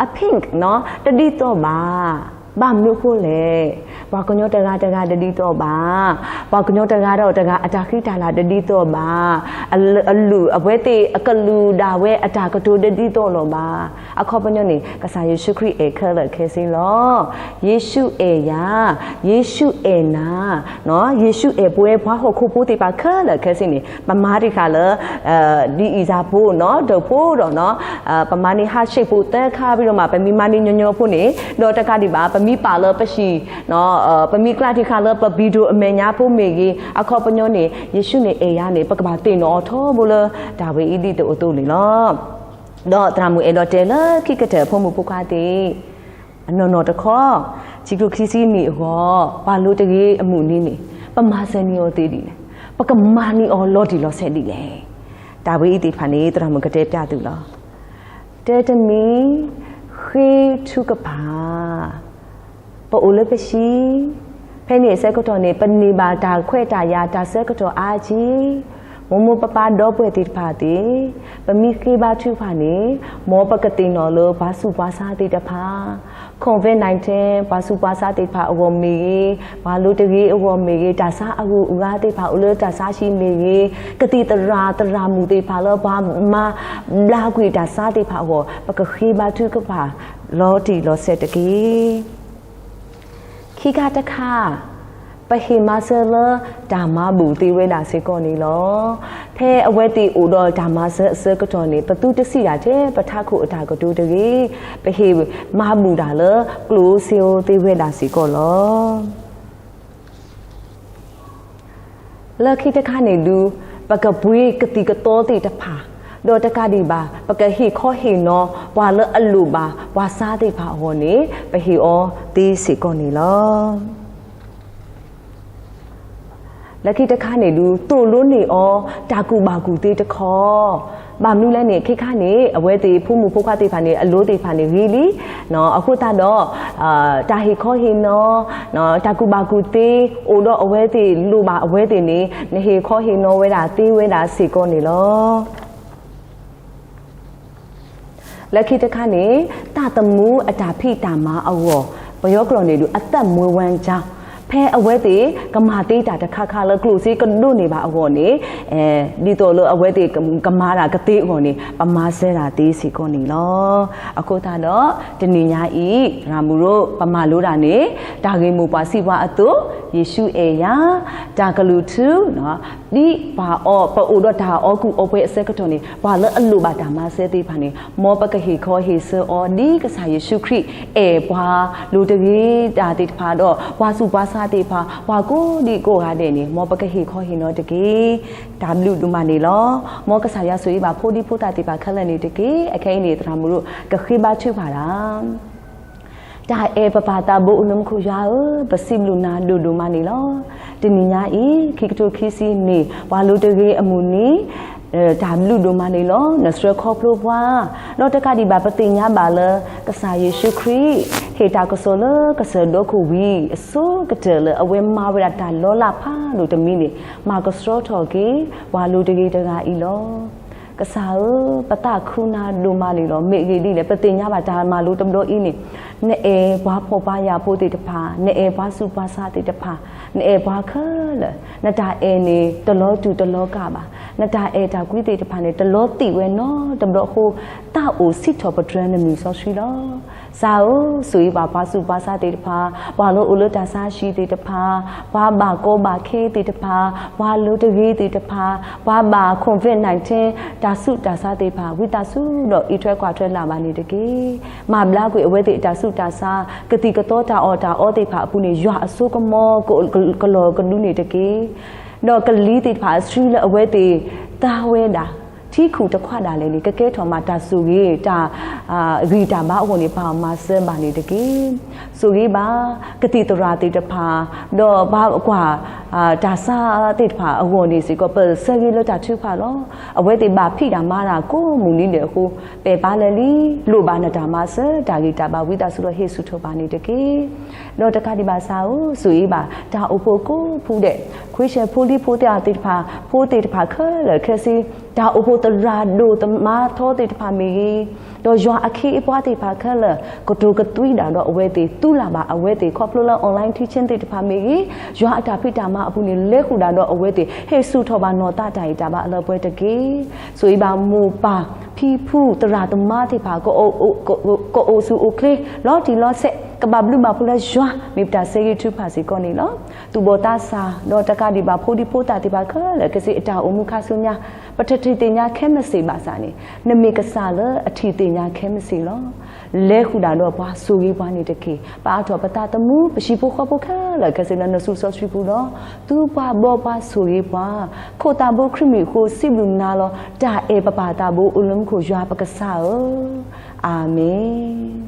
အ pink တဒ်သိးဘၣ်. ဘၣ်မနုၤအဃိလဲၣ်. ပှၤကညီတဂၤတဂၤတဒ်သိးဘၣ်. ပှၤကညီတဂၤဒီးတဂၤအတၢ်ဃံတၢ်လၤတဒ်သိးဘၣ်. အလုၢ်အဝဲသ့ၣ်အကလုၢ်ဒၣ်ဝဲအတၢ်ကတိၤတဒ်သိးလိာ်ဘၣ်. အခီပညီန့ၣ် ကစၢ်ယ့ၣ်ၡူးခရံာ်အဲၣ်ခဲလၢာ်ခဲဆ့လီၤ. ယ့ၣ်ၡူးအဲၣ်ယၤ, ယ့ၣ်ၡူးအဲၣ်နၤ, ယ့ၣ်ၡူးအဲၣ်ပဝဲပှၤဟီၣ်ခိၣ်ဖိသ့ၣ်တဖၣ်ခဲလၢာ်ခဲဆ့န့ၣ် ပမၤတ့ၢ်ဃာ်လၢ ဒ်အံၤစ့ၢ်ဖိနီၤ ဒုးဖိဒီးနီၤ ပမၤန့ၢ် heart shape ဖိသၢခါ ပြီးတော့မှ ပမ့ၢ်မၤန့ၢ်ညီညီဖိန့ၣ် ဒီးတကးဒံးဘၣ် မ့ၢ်ပာ်လၢပဟံၣ်, ပမ့ၢ်ကျါထံခါလၢပဘံၣ်ဒိၣ်အမဲာ်ညါဖိမ့ၢ်ဂ့ၤ, အခီပညီန့ၣ် ယ့ၣ်ၡူးန့ၣ်အဲၣ်ယၤန့ၣ် ပကဘၣ်သ့ၣ်နီၣ်အီၤထီဘိလၢတၢ်ဝဲအံၤဒ်သိးအသိးန့ၣ်လီၤ. ဒီးသရၣ်မုၣ်အဲၣ်ဒိးတဲလၢခံကတၢၢ်အဖိမုၣ်ဖိခွါသ့ၣ် အနီၢ်နီၢ်တခီ, ခံကထိခံဆံနံၣ်အဂီၢ် ပှၤလိၤတဂ့ၤအမုၢ်နံၤန့ၣ် ပမၤစၢၤန့ၢ်အီၤသ့ဒ်လဲၣ်, ပကမၤန့ၢ်အီၤလီၤတံၢ်လီၤဆဲးဒ်လဲၣ်. တၢ်ဝဲအံၤသ့ၣ်တဖၣ်န့ၣ် သရၣ်မုၣ်ကတဲပျၢ်သုလီၤ. တၢတမံၤ, ဃ့ထုကဖၣ် ပအိၣ်လၢပဟံၣ်, ဖဲန့ၣ်အဆၢကတီၢ်န့ၣ် ပန့ၢ်ဘၣ်တၢ်ခွဲးတၢ်ယာ်တၢ်ဆၢကတီၢ်အါကံ, မိၢ်မိၢ်ပၢ်ပၢ်ဒီပုၢ်ဝဲၢ်သ့ၣ်တဖၣ်သ့ၣ်, ပမ့ၢ်ဃ့ဘါထုကဖၣ်န့ၣ် မ်ပကသ့ၣ်နီၣ်လၢပှၤဆူးပှၤဆါသ့ၣ်တဖၣ်, COVID nineteen ပှၤဆူးပှၤဆါသ့ၣ်တဖၣ်အဂီၢ်မ့ၢ်ဂ့ၤ, ပှၤလိၤတဂ့ၤအဂီၢ်မ့ၢ်ဂ့ၤ, တၢ်ဆါအဂုၤအဂၤသ့ၣ်တဖၣ်အိၣ်လၢတၢ်ဆါဟံၣ်မ့ၢ်ဂ့ၤ, ကသံၣ်သရၣ်သရၣ်မုၣ်သ့ၣ်တဖၣ်လၢပှၤမၤဘျါကွံာ်တၢ်ဆါသ့ၣ်တဖၣ်အဂီၢ် ပကဃ့ဘါထုကဖၣ်လီၤတံၢ်လီၤဆဲးတက့ၢ်. ခံခါတခါ, ပဟ့ၣ်မၤစၢၤလၢတၢ်မၤဘူၣ်သ့ဝဲဒၣ်စ့ၢ်ကီးန့ၣ်လီၤ. ဖဲအဝဲသ့ၣ်အိၣ်ဒီးတၢ်မၤစၢၤအဆၢကတီၢ်န့ၣ် ပသုတစံၣ်တၢ်ထဲပထးခိၣ်အတၢ်ကတိၤတဂ့ၤ, ပဟ့ၣ်မၤဘူၣ်တၢ်လၢကျိၣ်ဧိၤစ့ဧိၤသ့ဝဲဒၣ်စ့ၢ်ကီးလီၤ. လၢခံတခါန့ၣ်ဒုး, ပကပှ့ၤကသံၣ်ကသီသ့ၣ်တဖၣ်, ဒီးတကးဒံးဘၣ် ပကဟ့ၣ်ခီဟ့ၣ်နီၤပှၤလၢအလိၣ်ဘၣ်ပှၤဆါသ့ၣ်တဖၣ်အဂီၢ်န့ၣ် ပဟ့ၣ်အီၤသ့စ့ၢ်ကီးန့ၣ်လီၤ. လၢခံတခါန့ၣ်ဒုး သိၣ်လိန့ၢ်အီၤတၢ်ကူၣ်ဘၣ်ကူၣ်သ့တခီ, ဘၣ်မနုၤလဲၣ်န့ၣ် ခဲခါန့ၣ် အဝဲသ့ၣ်ဖိမုၣ်ဖိခွါသ့ၣ်တဖၣ်န့ၣ် အလိၤသ့ၣ်တဖၣ်န့ၣ်ဂ့ၤလံ, အဃိသတးဒီး တၢ်ဟ့ၣ်ခီဟ့ၣ်နီၤ, တၢ်ကူၣ်ဘၣ်ကူၣ်သ့ အိၣ်ဒီးအဝဲသ့ၣ် လိၣ်ဘၣ်အဝဲသ့ၣ်န့ၣ် နဟ့ၣ်ခီဟ့ၣ်နီၤဝဲဒၣ်သ့ဝဲဒၣ်စ့ၢ်ကီးန့ၣ်လီၤ. လၢခံတခါန့ၣ် သးသမူအတၢ်ဖံးတၢ်မၤအဂီၢ်, ပယီၤကျိာ်န့ၣ်ဒုး အသက်မွေးဝမ်းကြောင်း, ဖဲအဝဲသ့ၣ်ကမၤသ့တၢ်တခါခါလၢကျိၣ်စ့ကဒိးန့ၢ်ဘၣ်အဂီၢ်န့ၣ်, ဒ်သိးလၢအဝဲသ့ၣ်ကမၤတၢ်ကသ့အဂီၢ်န့ၣ် ပမၤစၢၤတၢ်သ့စ့ၢ်ကီးန့ၣ်လီၤ. အဃိသတးဒီး တနံၤညါအံၤ သရၣ်မုၣ်ရိ ပမၤလိတၢ်န့ၣ် တၢ်ဂ့ၢ်မိၢ်ပှၢ်စံးပှၤအသိး, ယ့ၣ်ၡူးအဲၣ်ယၤ, တၢ်ကလုၢ်ထူ, ဒ်ပှၤအီ, ပအိၣ်ဒီးတၢ်အီကူအီပှဲၤအဆၢကတီၢ်န့ၣ် ပှၤလၢအလိၣ်ဘၣ်တၢ်မၤစၢၤသ့ၣ်တဖၣ်န့ၣ် မ်ပကဟ့ၣ်ခီဟ့ၣ်ဆၢအီၤ ဒ်ကစၢ်ယ့ၣ်ၡူးခရံာ်အဲၣ်ပှၤလိၤတဂ့ၤတၢ်သ့ၣ်တဖၣ်ဒီး ပှၤဆူးပှၤဆါသ့ၣ်တဖၣ် ပှၤကိးဒံကိးဂၤဒဲးန့ၣ် မ်ပကဟ့ၣ်ခီဟ့ၣ်နီၤတက့ၢ်. တၢ်ဘျုးဒိၣ်မးန့ၣ်လီၤ. မ်ကစၢ်ယွၤဆိၣ်ဂ့ၤဘၣ်ဖိဒံဖိသၣ်သ့ၣ်တဖၣ်ခဲလၢာ်န့ၣ်တက့ၢ်. အခဲအံၤန့ၣ် သရၣ်မုၣ်ရိ ကဃ့ဘါထုကဖၣ်တၢ် တၢ်အဲၣ်ပပၢ်သးဘိအိၣ်လၢမူခိၣ်ယွၤဧၢ, ပစံးဘျုးနၤဒိၣ်ဒိၣ်မးန့ၣ်လီၤ. တနံၤညါအံၤ ခံကထိခံဆံန့ၣ် ပှၤလိၤတဂ့ၤအမုၢ်နံၤ, တၢ်ဘျုးဒိၣ်မးန့ၣ်လီၤ. နဆှၢခီဖျိပှၤ, ဒီးတကးဒံးဘၣ် ပသ့ၣ်ညါဘၣ်လၢ ကစၢ်ယ့ၣ်ၡူးခရံာ် ဟ့ၣ်တၢ်ကစီၣ်လၢကစၢၢ်ဒီခိၣ်ဝံၤအဆိကတၢၢ်လၢ အဝဲမၤဝဲဒၣ်တၢ်လီၤလးဖးဒိၣ်တမံၤန့ၣ် မၤကဆှီထီၣ်က့ၤ ပှၤလိၤတဂ့ၤတဂၤအံၤလီၤ. ကစၢ်ဧၢ, ပသးခုနၤဒိၣ်မးန့ၣ်လီၤ. မ့ၢ်ဂ့ၢ်ဒ်လဲၣ် ပသ့ၣ်ညါဘၣ်တၢ်မၤလိတဘျီအံၤန့ၣ် နအဲၣ်ပှၤဖှီၣ်ပှၤယာ်ဖိသ့ၣ်တဖၣ်, နအဲၣ်ပှၤဆူးပှၤဆါသ့ၣ်တဖၣ်, နအဲၣ်ပှၤခဲလၢာ်, နတၢ်အဲၣ်န့ၣ် တလီၤတူာ်တလီၤကၢ်ဘၣ်, နတၢ်အဲၣ်တၢ်ကွံသ့ၣ်တဖၣ်န့ၣ် တလီၤသံးဝဲနီတဘျီအဃိ သးအိၣ်စံးထီၣ်ပတြၢၤနမံၤစီဆှံလီၤ. ကစၢ်ဧၢ, ဆိၣ်ဂ့ၤဘၣ်ပှၤဆူးပှၤဆါသ့ၣ်တဖၣ်, ပှၤလၢအိၣ်လၢတၢ်ဆါဟံၣ်သ့ၣ်တဖၣ်, ပှၤဘၣ်ကီဘၣ်ခဲသ့ၣ်တဖၣ်, ပှၤလိၤတဂ့ၤသ့ၣ်တဖၣ်, ပှၤဘၣ် COVID nineteen တၢ်ဆူးတၢ်ဆါသ့ၣ်တဖၣ်, ဝံသးစူၤဒီးအံးထွဲကွၢ်ထွဲလၢ်ဘၣ်န့ၣ်တက့ၢ်. မၤဘျါကွံာ်အဝဲသ့ၣ်အတၢ်ဆူးတၢ်ဆါ, ကသံၣ်ကသီတၢ်အီၣ်တၢ်အီသ့ၣ်တဖၣ်အပူၤန့ၣ် ယွၤအစိကမီၤကလီၤကဒူန့ၣ်တက့ၢ်. ဒီးကလံၤသ့ၣ်တဖၣ်အဆှံလၢအဝဲသ့ၣ်သါဝဲဒၣ် ထံခူၣ်တခွးဒၣ်လဲာ်န့ၣ် ကကဲထီၣ်မးတၢ်ဆိၣ်ဂ့ၤ တၢ်ဂံၢ်တၢ်ဘါအဂီၢ်န့ၣ် ပာ်အီၤမၤစၢၤဘၣ်န့ၣ်တက့ၢ်. ဆိၣ်ဂ့ၤဘၣ် ကသံၣ်သရၣ်သ့ၣ်တဖၣ်, ဒီးပှၤကွၢ်တၢ်ဆါသ့ၣ်တဖၣ်အဂီၢ်န့ၣ်စ့ၢ်ကီး ပဆၢဂ့ၤလၢတၢ်ထုကဖၣ်လီၤ. အဝဲသ့ၣ်ဘၣ်ဖံးတၢ်မၤတၢ်ကိးမုၢ်နံၤဒဲးအဃိ ပဲာ်ပါလဲလံ လိၣ်ဘၣ်နတၢ်မၤစၢၤ တၢ်ဂံၢ်တၢ်ဘါ ဝံသးစူၤဒီးဟ့ၣ်ဆူၣ်ထီၣ်ဘၣ်န့ၣ်တက့ၢ်. ဒီးတကးဒံးဘၣ်ကစၢ်ဧၢ, ဆိၣ်ဂ့ၤဘၣ် တၢ်အိၣ်ဖှိၣ်ကိးဖုဒဲး, ခွံဆဲးဖိလံၤဖိသ့ၣ်တဖၣ်, ဖိသ့ၣ်တဖၣ်ခဲလၢာ်ခဲဆ့, တၢ်အိၣ်ဖှိၣ်သရၣ်ဒိၣ်သမါထီသ့ၣ်တဖၣ်မ့ၢ်ဂ့ၤ, ဒီးယွၤအခ့အပှၤသ့ၣ်တဖၣ်ခဲလၢာ် ကတိၤကသွံဒၣ်ဒီးအဝဲသ့ၣ် သူလၢ်ဘၣ်အဝဲသ့ၣ် ခီဖျိလၢ online teaching သ့ၣ်တဖၣ်မ့ၢ်ဂ့ၤ, ယွၤအတၢ်ဖံးတၢ်မၤအပူၤန့ၣ် လဲၤဃုာ်ဒၣ်ဒီးအဝဲသ့ၣ် ဟ့ၣ်ဆူၣ်ထီၣ်ဘၣ်နီၢ်သးတၢ်အံၤတၢ်ဘါအလၢပှဲၤတက့ၢ်. ဆိၣ်ဂ့ၤဘၣ်မိၢ်ပၢ် ဖံဖုသရၣ်သမါသ့ၣ်တဖၣ် ကအိၣ်ဆူၣ်အိၣ်ချ့ လီၤတံၢ်လီၤဆဲး ကဘၣ်ဘျုးဘၣ်ဖှိၣ်လၢယွၤ မ့ၢ်ပတၢ်ဆၢဂ့ၤထုကဖၣ်စ့ၢ်ကီးန့ၣ်လီၤ. သူၣ်ဘီၣ်သးစၢ် ဒီးတကးဒံးဘၣ်ဖိဒံဖိသၣ်သ့ၣ်တဖၣ်ခဲလၢာ်ခဲဆ့ အတၢ်အိၣ်မူခါဆူညါ ပတထံၣ်သ့ၣ်ညါခဲမုၢ်ဆ့ၣ်ဘၣ်ဆၣ်န့ၣ် နမ့ၢ်ကစၢ်လၢအထံၣ်သ့ၣ်ညါခဲမုၢ်ဆ့ၣ်လီၤ. လဲၤဃုာ်ဒၣ်ဒီးပှၤ ဆိၣ်ဂ့ၤပှၤန့ၣ်တက့ၢ်. ပာ်ထီၣ်ပသးသမူ ပဟံၣ်ဖိဃီဖိခဲလၢာ် ခဲစ့ၣ်နီၤ နစုစီဆှံပူၤဒီး သူပှၤဘီပှၤ ဆိၣ်ဂ့ၤပှၤ, ခိၣ်သးဘိ ခရံာ်မ့ၢ်အဃိ စံးဘျုးနၤလီၤ. တၢ်အဲၣ်ပပၢ်သးဘိ အိၣ်လၢမူခိၣ် ယွၤပကစၢ်ဧၢ, အၤမ့ၣ်.